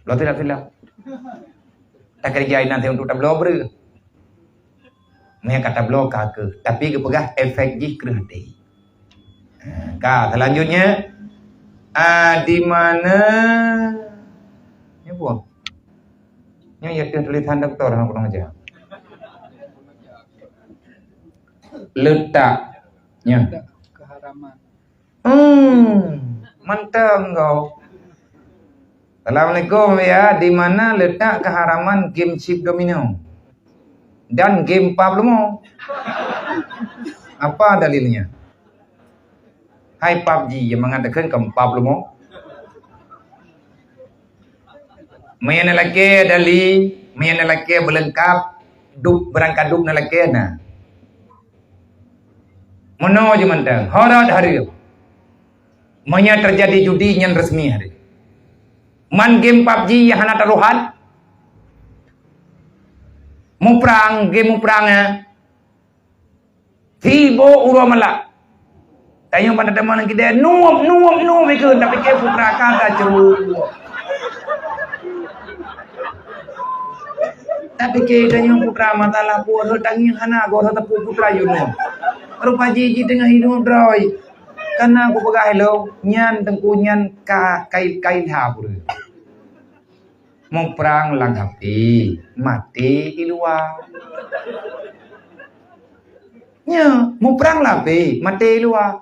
Bloe silap-silap. Takeurija inan sit untuk tabloe breueh. Meunyo ka tabloe ka keuh, tapi geupeugah efek jih kreueh até. Ha, ka, selanjutnya, ah, di mana, nyoe peue? Nyoe ya tulisan doktor, hana kurang ajar. Letak. Nyoe. Keharaman. Hmm, mantap engkau. Assalamualaikum, ya. Di mana letak keharaman game chip domino dan game pub leumo? Apa dalilnya? Hai pub G yang mengatakan keu pub leumo. Meunyo na lakèe dali, meunyo na lakèe beulengkap, dub, beurangkat dub na lakèe na. Meunoe jih mantong, ho rot hareuem. Meunyo teujadi judi nyan resmi hareuem. Man game pub G nyang hana tarohan. Muprang, game muprang, eh. Sibok uroe malam. Tanyoe ban tateumé lam kidée, nueb, nueb, nueb ikeu, tapike putra ka tacok. Tapike tanyoe putra masalah peue, rhot tangieng hana, goh rhot teupeu putra yue nueb. Rupa jih jiteungoh inueb droe. Kana kupeugah ilôn, nyan teungku nyan ka kai, kai lhah peue. Muprang lam api, maté i luwa. Nyo, muprang lam api, maté i luwa.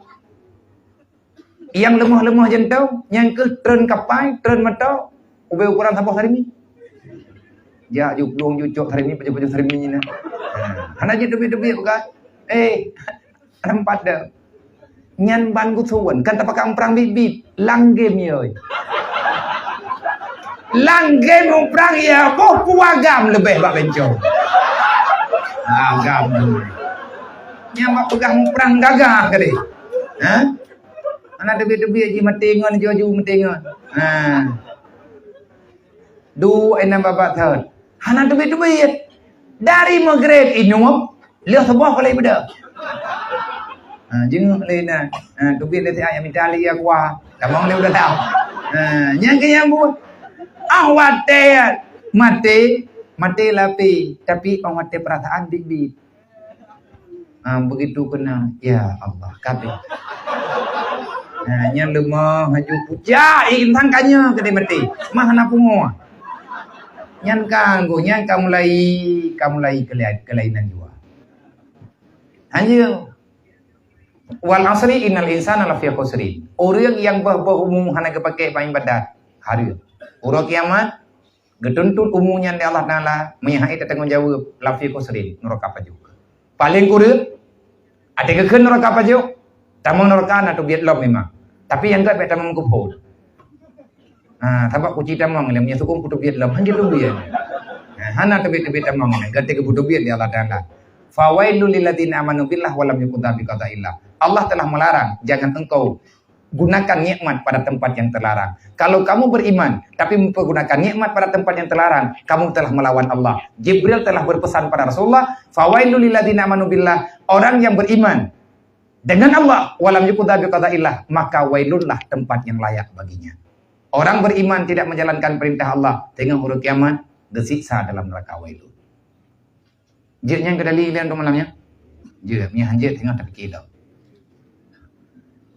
Nyang leumoh-leumoh jantung, nyan keuh treun kapai, treun moto, ubé ukuran saboh sarimi. Jak ju plueng ju cok sarimi, pajoh-pajoh sarimi nyan. Ha, hana jiteubiet-teubiet bukan? Eh, Teumpat deuh. Nyan ban geusuon, kan tapakat muprang bit-bit. Lam game yoi. Lam game muprang ya, boh peue agam leubeh bak bencong. Agam. Nyan bak peugah muprang gagah tadi. Ha? Hana teubiet-teubiet jih maté ngon, ju-ju maté ngon. Ha. Duek inan babah thon. Hana teubiet-teubiet. Dari Maghrib inuem, lheueh suboh ka lheueh beudôh. Ha, jeuet lé inan. Ha, teubiet lé siat nyang mita lé ia kuah. Tamong lé u dalam. Ha, nyang keu nyang buet. Ah, watèe. Maté, maté lapé, tapi 'oh watèe peurasaan biet-biet. Ha, begitu kena, ya Allah, kabeh. Ha, nyan leumah laju pucak, eh, intan kanya keudéh maté. Mah hana pungo. Nyan ka anggô, nyan ka mulai, ka mulai keulai-, keulainan jua. Hanjeuet. Wal asri innal insana lafi khusrin. Ureueng nyang boh-boh umu hana geupaké bak ibadat, hareuem. Uroe kiamat, geutuntut umu nyan lé Allah Taala, meunyo hana tatanggong jaweueb, lafi khusrin, nuraka pajoh. Paleng kureueng, até geukheun nuraka pajoh, tamong nuraka na teubiet lom memang. Tapi nyang gèt bèk tamong keuphon. Ha, sabab kuci tamong lé, meunyo sukong kuteubiet lom, hana teubiet. Ha, hana teubiet-teubiet tamong lé, gata geuputeubiet lé Allah Taala. "Fawailul lilladzina amanu billah wa lam yuqda biqadaillah." Allah telah melarang, jangan engkau gunakan nikmat pada tempat yang terlarang. Kalau kamu beriman, tapi mempergunakan nikmat pada tempat yang terlarang, kamu telah melawan Allah. Jibril telah berpesan pada Rasulullah, "Fawailul lilladzina amanu billah." Orang yang beriman dengan Allah, "Wa lam yuqda biqadaillah," maka wailunlah tempat yang layak baginya. Orang beriman tidak menjalankan perintah Allah, teungoh uroe kiamat, geusiksa dalam neraka wailun. Jeuet nyan keu dalil ilèe untuk malam nyan? Jeuet, meunyo han jeuet, teungoh tapike lom.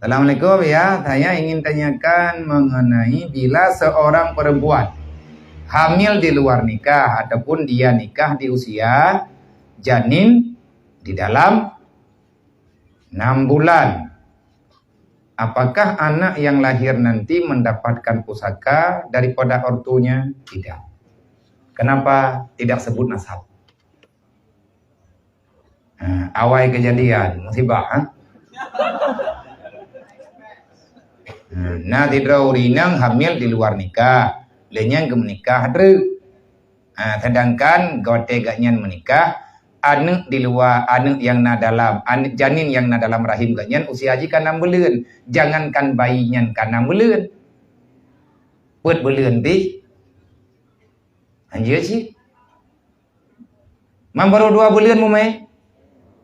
Assalamualaikum, ya. Saya ingin tanyakan mengenai bila seorang perempuan hamil di luar nikah ataupun dia nikah di usia janin di dalam enam bulan. Apakah anak yang lahir nanti mendapatkan pusaka daripada ortunya? Tidak. Kenapa? Tidak sebut nasab. Ha, awai kejadian, musibah, ha? Ha, na sidroe ureueng inong hamil di luar nikah, lé nyan geumeunikah treuk. Ha, sedangkan watèe gobnyan meunikah, aneuk di luwa, aneuk nyang na dalam, aneuk janin nyang na dalam rahim gobnyan usia jih ka nam buleuen. Jangankan bayi nyan ka nam buleuen, peuet buleuen pih hanjeuet cit. Man barô dua buleuen mumè,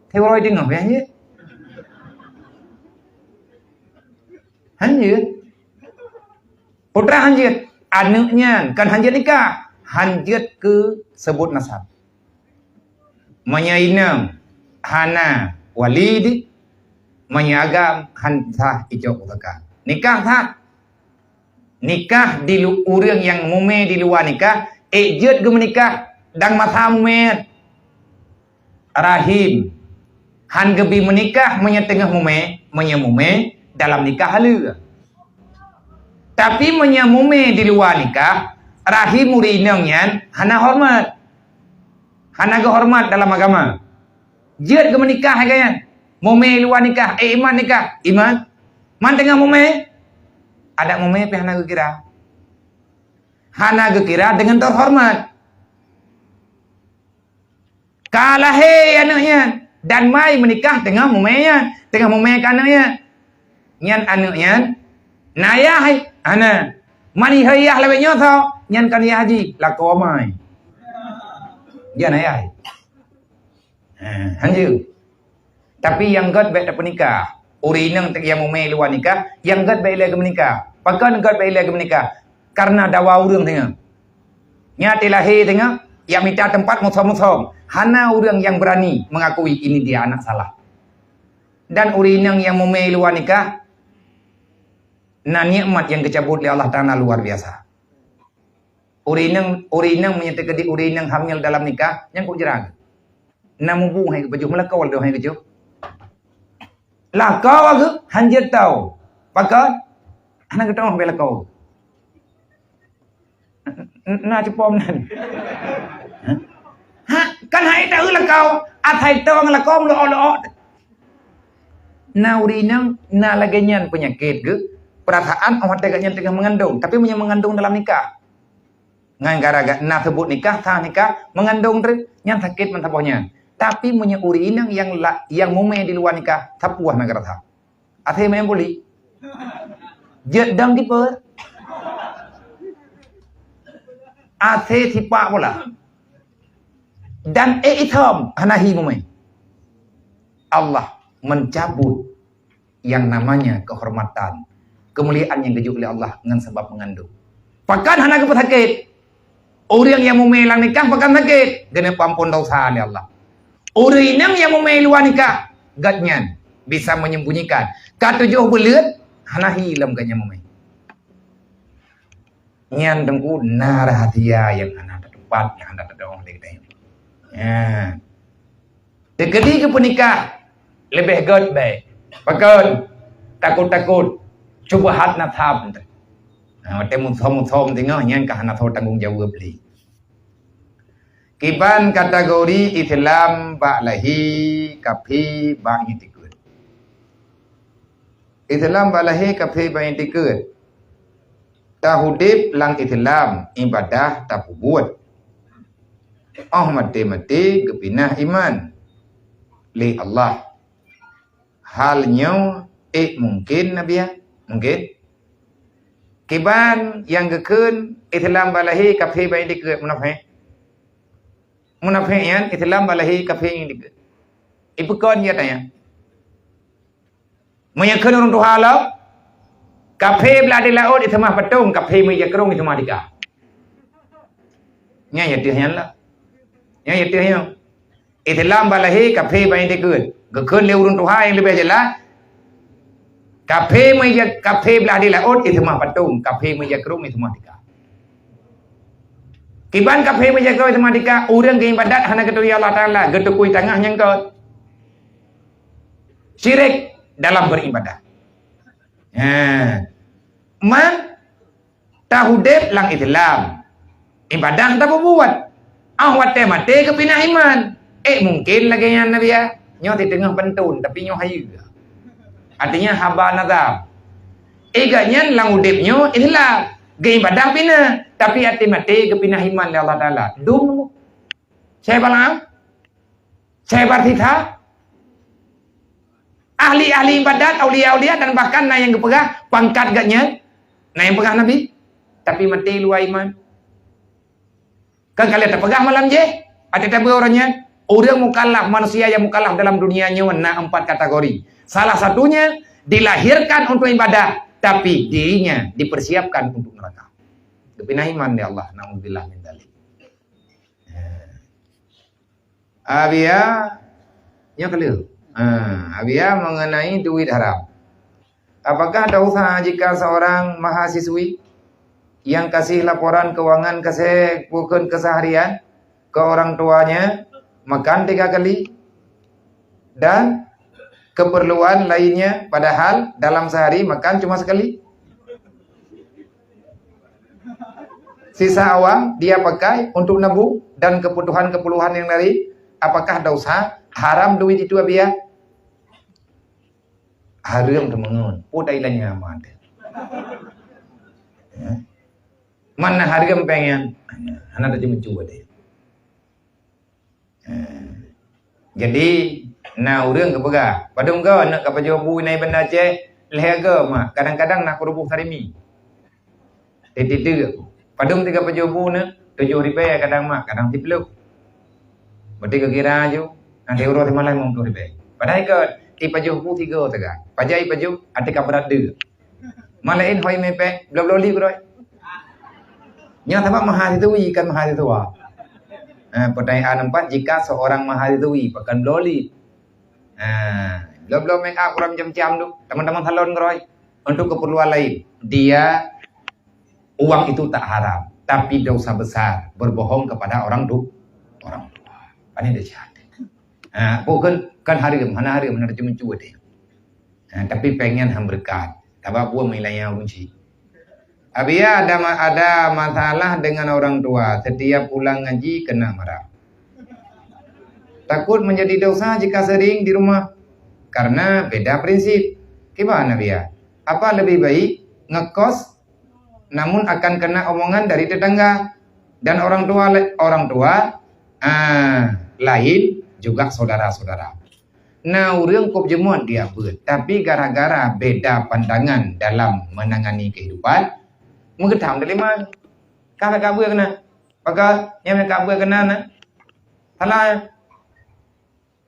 teurôi teungoh pih hanjeuet. Hanjeuet. Putra hanjeuet. Aneuk nyan kan hanjeuet nikah. Hanjeuet keu seubut nasab. Meunyoe inong hana walid, meunyoe agam han sah icok pusaka. Nikah sah. Nikah di lu-, ureueng nyang mumè di luwa nikah, ék jeuet geumeunikah dan masa mumè. Rahim. Han geubi meunikah meunyoe teungoh mumè, meunyoe mumè dalam nikah haleue. Tapi meunyoe mumè di luwa nikah, rahim ureueng inong nyan hana horeumat. Hana geuhoreumat dalam agama. Jeuet geumeunikah lagèe nyan. Mumè luwa nikah, eh, iman nikah, iman. Man teungoh mumè, adat mumè pih hana geukira. Hana geukira deungon teuhoreumat. Ka lahé aneuk nyan, dan mai meunikah teungoh mumè nyan, teungoh mumè keu aneuk nyan. Nyan aneuk nyan na yah, hana. Man yah lawét nyoe tho, nyan kon yah jih, lakoe amai. Nyan na yah. Ha, hanjeuet. Tapi nyang gèt bèk tapeunikah. Ureueng inong nyang mumè luwa nikah, nyang gèt bèk ilèe geumeunikah. Pakon gèt bèk ilèe geumeunikah? Karena dawa ureueng teungoh. Nyan teulahé teungoh, nyang mita teumpat musom-musom. Hana ureueng nyang beurani mengakui ini dia anak salah. Dan ureueng inong nyang mumè luwa nikah, na nikmat nyang geucabut lé Allah Taala luar biasa. Ureueng inong, ureueng inong meunyoe teukeudi ureueng inong hamil dalam nikah, nyan kok jeuet. Na mubu hai geupajoh, meulakoe lé hai geupajoh. Lakoe geuh hanjeuet tao. Pakon? Hana geutanyoe bèk lakoe. N-, n-, na cupom nan. Ha? Ha, kan hai taeu lakoe, asai tong lakoe meulok-lok. Na ureueng inong na lagèe nyan peunyakét geuh, peurasaan 'oh watèe gobnyan teungoh meungandong, tapi meunyoe meungandong dalam nikah. Ngon gara-gara na seubut nikah, sah nikah, meungandong treuk, nyan sakét meusaboh nyan. Tapi meunyoe ureueng inong nyang la-, nyang mumè di luwa nikah, sapeue na geurasa. Asai main boli. Jeuet dong kiper. Asai sipak bola. Dan ék itom hana hi mumè. Allah mencabut yang namanya kehormatan, kemuliaan nyang geujok lé Allah ngon sabab meungandong. Pakon hana geupeusakét? Ureuëng nyang mumè lam nikah pakon sakét, geuneuk peuampon desya lé Allah. Ureuëng inong nyang mumè luwa nikah, gobnyan bisa menyembunyikan. Ka tujoh buleuen, hana hi lom gobnyan mumè. Nyan teungku na rahasia nyang hana teutupat, nyang hana teutuong lé geutanyoe. Nyan. Teukeudi geupeunikah, leubeh gét bèk. Pakon? Takot-takot syubhat nasab. Nah, watèe musom-musom singoh nyan ka hana soe tanggong jaweueb lé. Kiban kategori Islam bak lahé, kafé bak itikeuet. Islam bak lahé, kafé bak itikeuet. Taudép lam Islam, ibadah tapeubuet. Óh maté-maté geupinah iman lé Allah. Hal nyoe ék mungken, Nabi, ya? Mungken? Kiban nyang geukheun Islam bak lahé, kafé bak itikeuet, munafék? Munafék nyan Islam bak lahé, kafé bak itikeuet. Ipakon jih tanya? Meunyoe kheun ureuëng tuha lom, kafé blah di laôt iseumah patong, kafé meuija krueng iseumah tika. Nyan ya teuh nyan lah. Nyan ya teuh nyoe. Islam bak lahé, kafé bak itikeuet. Geukheun lé ureuëng tuha nyang leubeh jeulaih, kafé meuija, kafé blah di laôt iseumah patong, kafé meuija krueng iseumah tika. Kiban kafé meuija krueng iseumah tika, ureuëng geuibadat hana geuturi Allah Taala, geutukui tangaih nyang gét. Syirik dalam beribadah. Ha. Man taudép lam Islam. Ibadah tapeubuet. Óh watèe maté geupinah iman. Ék mungken lagèe nyan, Nabi, ya? Nyoe siteungoh pantôn, tapi nyoe hayeue. Artinya haba nazam. Iga nyan lam udép nyoe Islam. Geuibadah pinah, tapi até maté geupinah iman lé Allah Taala. Dum. Syekh Balaam? Syekh Barsisa? Ahli-ahli ibadat, aulia-aulia, dan bahkan na nyang geupeugah pangkat geuh nyan, na nyang peugah nabi, tapi maté luwa iman. Kan kalian tapeugah malam jih, até tabeue uroe nyan, ureuëng mukallaf, manusia nyang mukallaf dalam dunia nyoe na empat kategori. Salah satunya dilahirkan untuk ibadah, tapi dirinya dipersiapkan untuk neraka. Geupinah iman lé Allah, naudzubillah min dzalik. Abia, nyoe ka lheueh. Ha, abia mengenai duit haram. Apakah dosa jika seorang mahasiswi yang kasih laporan keuangan kese-, bukan keseharian ke orang tuanya, makan tiga kali, dan keperluan lainnya, padahal dalam sehari makan cuma sekali? Sisa awang dia pakai untuk nabung dan kebutuhan-keperluan yang lain. Apakah dosa? Haram duit itu, Abia? Haram teuma ngon. Peue ta ilanya amat. Ya. Mana haram pengen? Hana tajeuet mencuba deh. Eh, jadi, na ureuëng geupeugah, "Padum go aneuk ka pajoh bu inai Banda Aceh, lhèe go mak, kadang-kadang na keureubuh sarimi." Teuteuk, "Padum tiga pajoh bu neuk, tujoh ribèe kadang mak, kadang siplôh." Berarti geukira aju, nanti uroe simalam limong ploh ribèe. Padahai ka, ipajoh bu tiga teuga. Pajan ipajoh, até ka brat deuk. Malaén hôi mepet, bloe-bloe li keudroe. Nyoe sabab mahasiswi, kan mahasiswa. Eh, pertanyaan empat, jika seorang mahasiswi, pakon bloe li. Eh, bloe-bloe make up, ureuëng macam-macam tu, teman-teman salon keudroe. Untuk keperluan lain, dia, uang itu tak haram, tapi dosa besar, berbohong kepada orang tu, orang tua. Kan ini jahat. Ha, bukan, kan haram, hana haram, hana cuma cuba deh. Ha, tapi pengen ham berkat. Sabab buah meulaya ureuëng cit. Abia ada ma-, ada masalah dengan orang tua, setiap pulang ngaji kena marah. Takut menjadi dosa jika sering di rumah karena beda prinsip. Gimana, Bia? Apa lebih baik ngekos namun akan kena omongan dari tetangga dan orang tua le-, orang tua, ah, lain juga saudara-saudara. Na ureuëng kop jeumot dia beuet, tapi gara-gara beda pandangan dalam menangani kehidupan, meugeutang teurimong. Ka ka beuet keunan. Maka nyang ka beuet keunan na. Salah.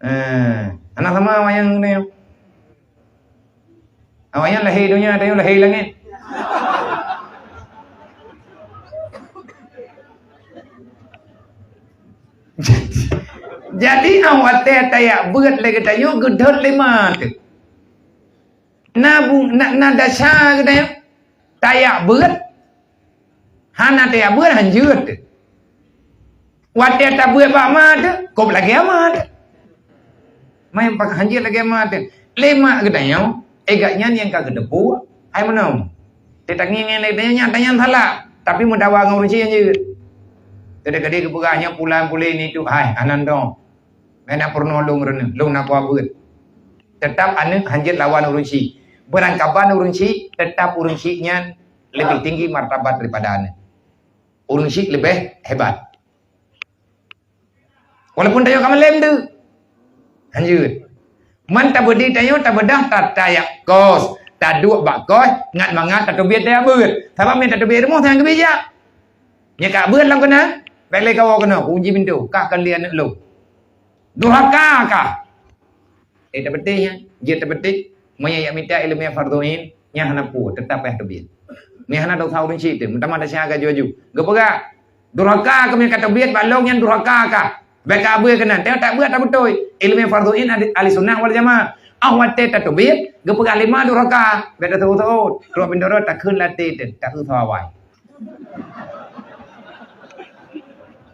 Eh, hana sama awaknyan nyoe. Awaknyan lahé donya, tanyoe lahé langét. Jadi, 'oh watèe tajak beuet lé geutanyoe geudhôt lé ma teuh. Na bu-, na, na desya geutanyoe tajak beuet, hana tajak beuet hanjeuet teuh. Watèe tabeuet bak ma teuh, kôb lagèe ma teuh. Main pak hanjeuet lagèe ma teuh. Lé ma geutanyoe, eh, gobnyan nyang ka geuteupeue, hai meunan. Teutangieng lé geutanyoe nyan, tanyan salah, tapi meudawa ngon ureueng chik hanjeuet. Keudéh-keudéh geupeugah nyoe pulan puléh ni tu, hai, anan dong. Meunan peurunoe lôn reuneuh, lôn na kuabeuet. Teutap aneuk hanjeuet lawan ureueng chik. Beurangkaban ureueng chik, teutap ureueng chik nyan leubeh tinggi martabat daripada aneuk. Ureueng chik leubeh hebat. Walaupun tanyoe ka malém tu. Hanjeuet. Man tabeudôh tanyoe tabeudah ta-, tajak kos, taduek bak kos, ngat mangat tateubiet tajak beuet. Sabab meunyo tateubiet rumoh, tanyoe geubijak. Nyo ka beuet lam keunan, bèk lé kawoe keunoe, kunci pintoe, kah kali aneuk lôn. Durhaka kah? Eh, tapeuteh nyan, jeuet tapeuteh. Meunyo jak mita ileumèe fardhu ain, nyan hana peue, teutap payah teubiet. Nyan hana desya ureueng chik teuh, meutamah desya ka aju-aju. Geupeugah, durhaka kah meunyo ka teubiet bak lôn nyan durhaka kah? Bèk ka beuet keunan, teutab beuet tabeutôi. Ileumèe fardhu ain ahli, ahli sunnah wal jamaah. 'Oh watèe tateubiet, geupeugah lé ma durhaka, bèk taseuôt-seuôt. Trok bindoro takheun lam até teuh, taeu sawa awai.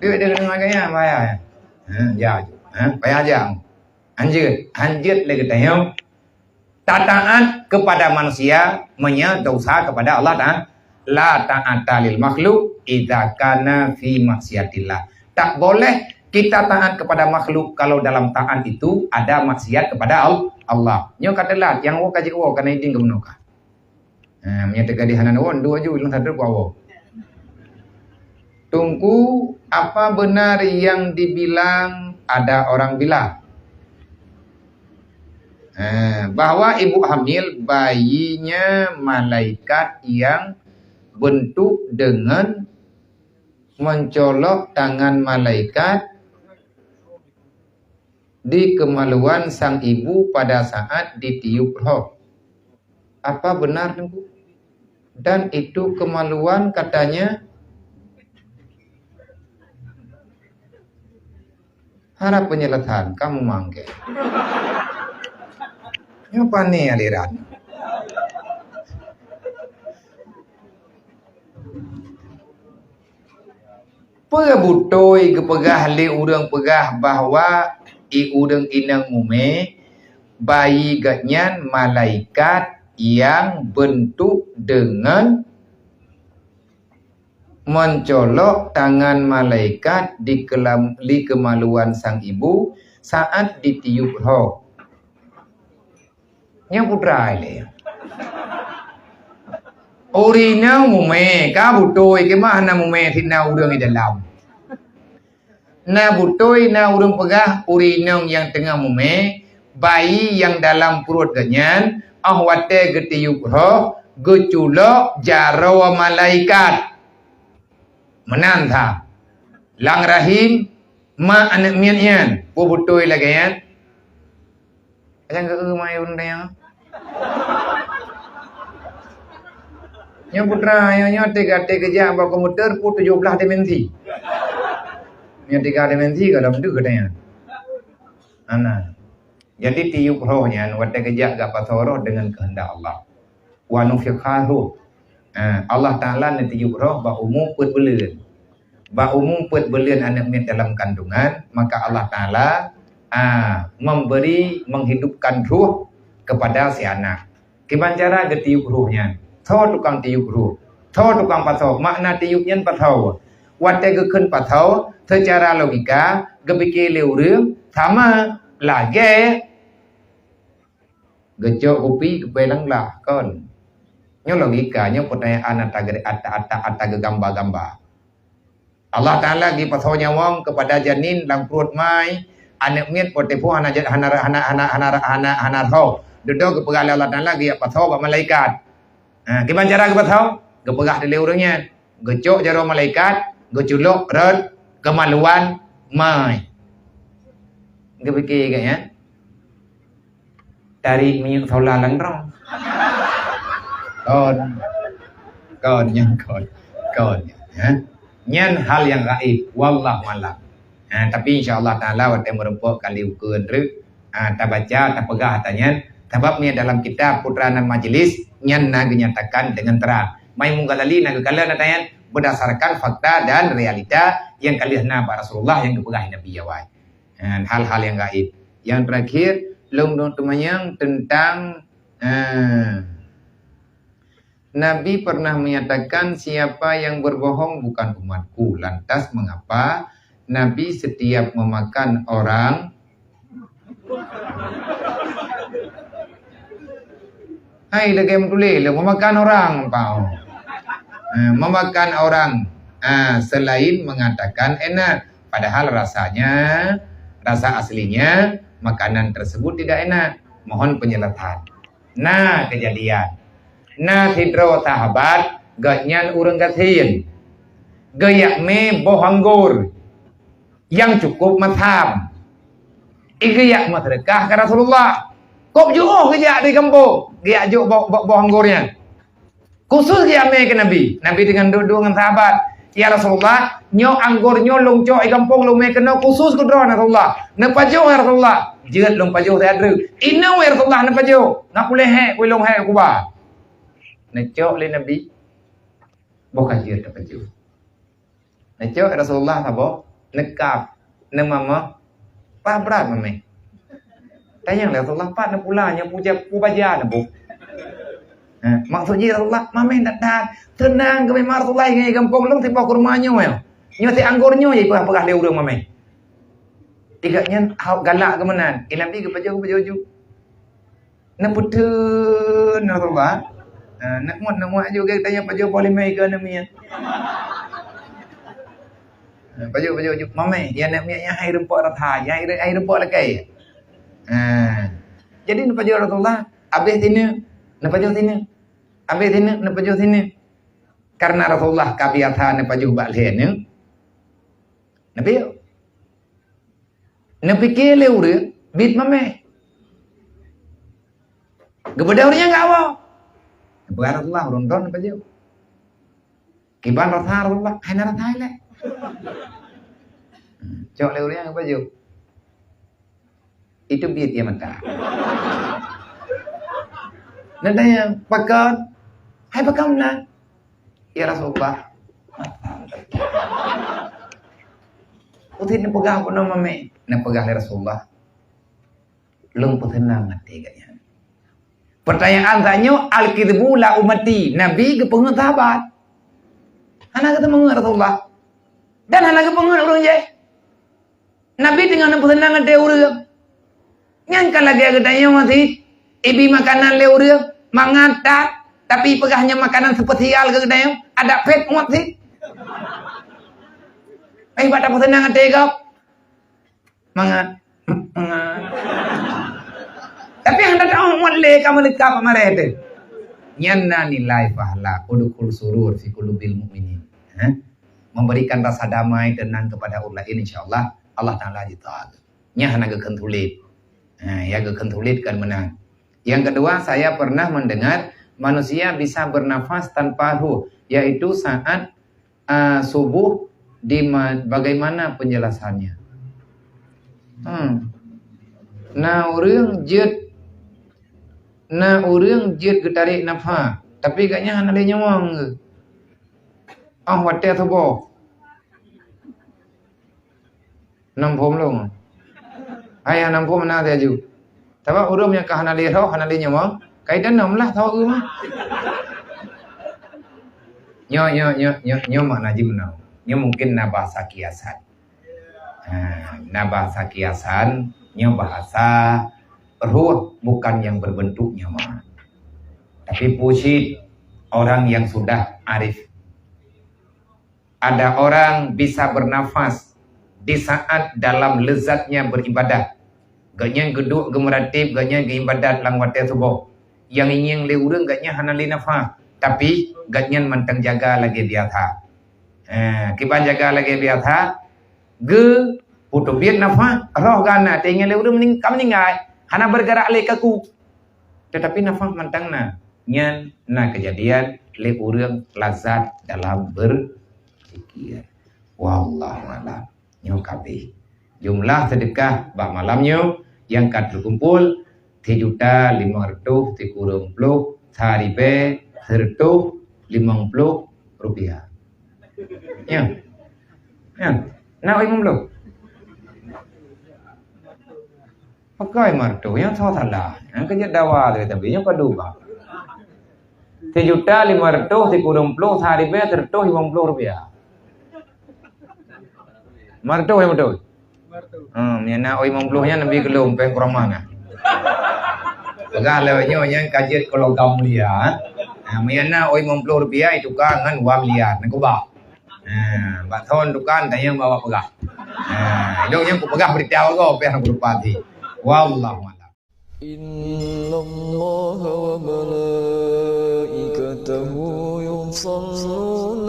Duek dia kena makan ya, bayar ya. Ha, ya. Ha, bayar aja. Hanjeuet, hanjeuet lé geutanyoe. Tataat kepada manusia meunyo desya kepada Allah Taala. La ta'ata lil makhluk idza kana fi maksiatillah. Tak boleh kita taat kepada makhluk kalau dalam taat itu ada maksiat kepada Al-, Allah. Nyoe ka teulat, nyang woe ka jeuet woe, ka na idin keunoe ka. Ha, meunyo teuka di hana woe, dua ju lôn sadar ku Allah. Teungku, apa benar yang dibilang ada orang bilang? Ha, bahwa ibu hamil bayinya malaikat yang bentuk dengan mencolok tangan malaikat di kemaluan sang ibu pada saat ditiup roh. Apa benar, Teungku? Dan itu kemaluan katanya. Harap penjelasan kamu mangke. Nyoe pane aliran. Peue beutôi geupeugah lé ureuëng peugah bahwa i ureuëng inong mumè, bayi geuhnyan malaikat nyang beuntuk deungon meucolok tangan malaikat di keulam-, di keumaluan sang ibu saat ditiup roh. Nyan putra ilèe. Ureuëng inong mumè, ka beutôi keumah na mumè sit na ureuëng di dalam. Na beutôi na ureuëng peugah ureuëng inong nyang teungoh mumè, bayi nyang dalam pruet geuhnyan, óh watèe geutiup roh, geuculok jaroe malaikat. Meunan that. Lam rahim mak aneuëk miet nyan, peue beutôi lagèe nyan? Nyang geu-eu mayôn dayang. Nyoe putra, nyoe, nyoe teuga-teuga geujak bak komputer peuet tujoh blaih dimensi. Nyoe tiga dimensi ka lom deuh katanya. Ana. Jadi tiup roh nyan watèe geujak geupasoe roh deungon keuheundak Allah. Wa nufikha ruh. Ha, Allah Taala neutiup roh bak umu peuet buleuen. Bak umu peuet buleuen aneuëk miet dalam kandungan, maka Allah Taala, ha, memberi, menghidupkan ruh kepada si anak. Kiban cara geutiup roh nyan? Soe tukang tiup roh? Soe tukang pasoe? Makna tiup nyan pasoe. Watèe geukheun pasoe, seucara logika, geupike lé ureuëng sama lagèe geucok kupi geupeu lam glah, kon. Nyoe logika, nyoe peutanyaan ata geu-, ata, ata, ata geugamba-gamba. Allah Taala geupasoe nyawöng keupada janin lam pruet mai, aneuëk miet po teupeu hana ja-, hana, hana, hana, hana, hana, hana roh. Dudoe geupeugah lé Allah Taala geujak pasoe bak malaikat. Ha, kiban cara geupasoe? Geupeugah lé ureuëng nyan, geucok jaroe malaikat, geuculok rot keumaluan mai. Geupike geuhnyan, tarék minyeuk sola lam droe. Kon. Kon nyan kon. Kon nyan, ha? Nyan hal nyang gaib. Wallahu a'lam. Ha, tapi insya Allah Taala watée meureumpok kali ukeue treuk, ha, tabaca, tapeugah ata nyan, sabab nyan dalam kitab Putra nan Majlis nyan na geunyatakan deungon terang. Mai Imam Ghazali na geukalon ata nyan berdasarkan fakta dan realita nyang ka lheueh na bak Rasulullah nyang geupeugah Nabi awai. Ha, hal-hal nyang gaib. Nyang terakhir, lôn teumanyong tentang, ha, Nabi pernah menyatakan, "Siapa yang berbohong bukan umatku." Lantas mengapa Nabi setiap memakan orang, hai, lagée meutuléh lé, memakan orang, pau. Eh, memakan orang, ah, selain mengatakan enak, padahal rasanya, rasa aslinya makanan tersebut tidak enak. Mohon penjelasan. Na keujadian. Na sidroe sahabat, gobnyan ureuëng gasien. Geujak mé boh anggor nyang cukup masam. Geujak meuseudeukah keu Rasulullah. Kôb jiôh geujak di gampông, geujak jok boh, boh, boh anggor nyan. Khusus geujak mé keu Nabi. Nabi teungoh duek-duek ngon sahabat. "Ya Rasulullah, nyoe anggor nyoe lôn cok di gampông lôn mé keunoe khusus keu droe, ya Rasulullah. Neupajoh, ya Rasulullah." "Jeuet lôn pajoh siat treuk." "Inoe, ya Rasulullah, neupajoh." "Na puléh hék, ulôn hék kuba." Neucok lé Nabi. Boh ka jeuet teupajoh. Neucok Rasulullah saboh, neukab, neumamah, paih brat mamèh. Tanyong lé Rasulullah, "Pat neupula nyoe puja, pubaja neuboh?" Ha, maksud jih Rasulullah, "Mamèh that-that, seunang keu memang Rasulullah ngon gampông lôn siboh kurma nyoe. Nyoe si anggor nyoe jipeugah-peugah lé ureueng mamèh." Igak nyan hok galak geuh meunan. Eh, Nabi geupajoh, geupajoh ju. Neupeuteun Rasulullah. Ha, neuk muet, neuk muet ju geutanyoe pajoh boh limai keu aneuk miet. Ha, pajoh, pajoh ju. Mamèh, ya aneuk miet nyan hai reumpok rata, ya hai, hai reumpok lakèe. Ha. Jadi neupajoh Rasulullah, abéh sineuk, neupajoh sineuk. Abéh sineuk, neupajoh sineuk. Karena Rasulullah ka biasa neupajoh bak lhèe aneuk. Nabi Neupike lé ureueng, biet mamèh. Geubeudôh ureueng nyan geuwoe. Geupeugah Rasulullah, "Ureueng droen pajoh." Kiban rasa Rasulullah, "Hai na rasa ilèe." Cok lé ureueng nyan geupajoh. Itu biet ie mata. Neutanyong, "Pakon?" "Hai pakon na?" "Ya Rasulullah." Utin neupeugah bunoe mamèh, neupeugah lé Rasulullah, "Lôn peuseunang até gata nyan." Pertanyaan tanyoe, "Al-kidzbu la ummati." Nabi geupeungeut sahabat. Hana geuteumeungeut Rasulullah. Dan hana geupeungeut ureueng jéh. Nabi teungoh neupeuseunang até ureueng. Nyan ka lagèe geutanyoe sit, ibi makanan lé ureueng, mangat that, tapi peugah nyan makanan spesial keu geutanyoe, adak phet muat sit. Eh, bak tapeuseunang até gob. Mangat. Mangat. Tapi hana tahu muat lé ka meuleuka bak marèh teuh. Nyan na nilai pahala, udkhul surur fi qulubil mu'minin. Ha? Memberikan rasa damai, tenang kepada orang lain, insya Allah, Allah Taala jiteuka. Nyan hana geukheun sulet. Ha, ya geukheun sulet kan meunan. Yang kedua, saya pernah mendengar manusia bisa bernafas tanpa ruh, yaitu saat, ah, subuh. Di ma-, bagaimana penjelasannya? Hmm. Na ureueng jeuet, na ureueng jeuet geutarek nafah, tapi gobnyan hana lé nyawöng geuh. Oh, watèe suboh. Nam phom lom. Hai, nam phom na laju. Sabab ureueng nyang ka hana lé roh, hana lé nyawöng, ka item nam lah sawa geuh mah. Nyoe, nyoe, nyoe, nyoe, nyoe makna jih meunoe. Nyoe mungkin na bahasa kiasan. Ha, na bahasa kiasan, nyoe bahasa roh bukan yang berbentuk nyawa. Tapi peue cit orang yang sudah arif. Ada orang bisa bernafas di saat dalam lezatnya beribadah. Gobnyan geuduek geumeuratéb, gobnyan geuibadat lam watèe suboh. Nyang ingieng lé ureueng gobnyan hana lé nafah, tapi gobnyan mantong jaga lagèe biasa. Eh, kiban jaga lagèe biasa, geu-, peuteubiet nafah, roh geuh na, teuingieng lé ureueng meuning-, ka meuninggai, hana bergerak lé kaku. Tetapi nafah mantong na. Nyan na keujadian lé ureueng lazat dalam berzikir. Wallahu a'lam. Nyoe ka abéh. Jumlah seudeukah bak malam nyoe nyang ka teukumpul sijuta limong reutôh sikureueng ploh sa ribèe sireutôh limong ploh rupiah. Nyoe. Nyoe. Na limong ploh. Pakon limong reutôh, nyan soe salah. Nyan keu jeuet dawa lé, tapi nyan padum bah. Sijuta limong reutôh sikureueng ploh sa ribèe sireutôh limong ploh rupiah. Limong reutôh nyang beutôi. Hmm, meunyo na oi limong ploh nyan Nabi keulom pèng kurama nyan. Peugah lé nyoe nyan ka jeuet keu logam mulia. Ha, meunyo na oi limong ploh rupiah, itukar ngon wang liar, ngon kubah. Ha, bak thon tukan tanyong bawa peugah. Ha, ilong nyan kupeugah beurita wagoe pih hana kutupa di. Wallahu a'lam. إن الله وملائكته يصلون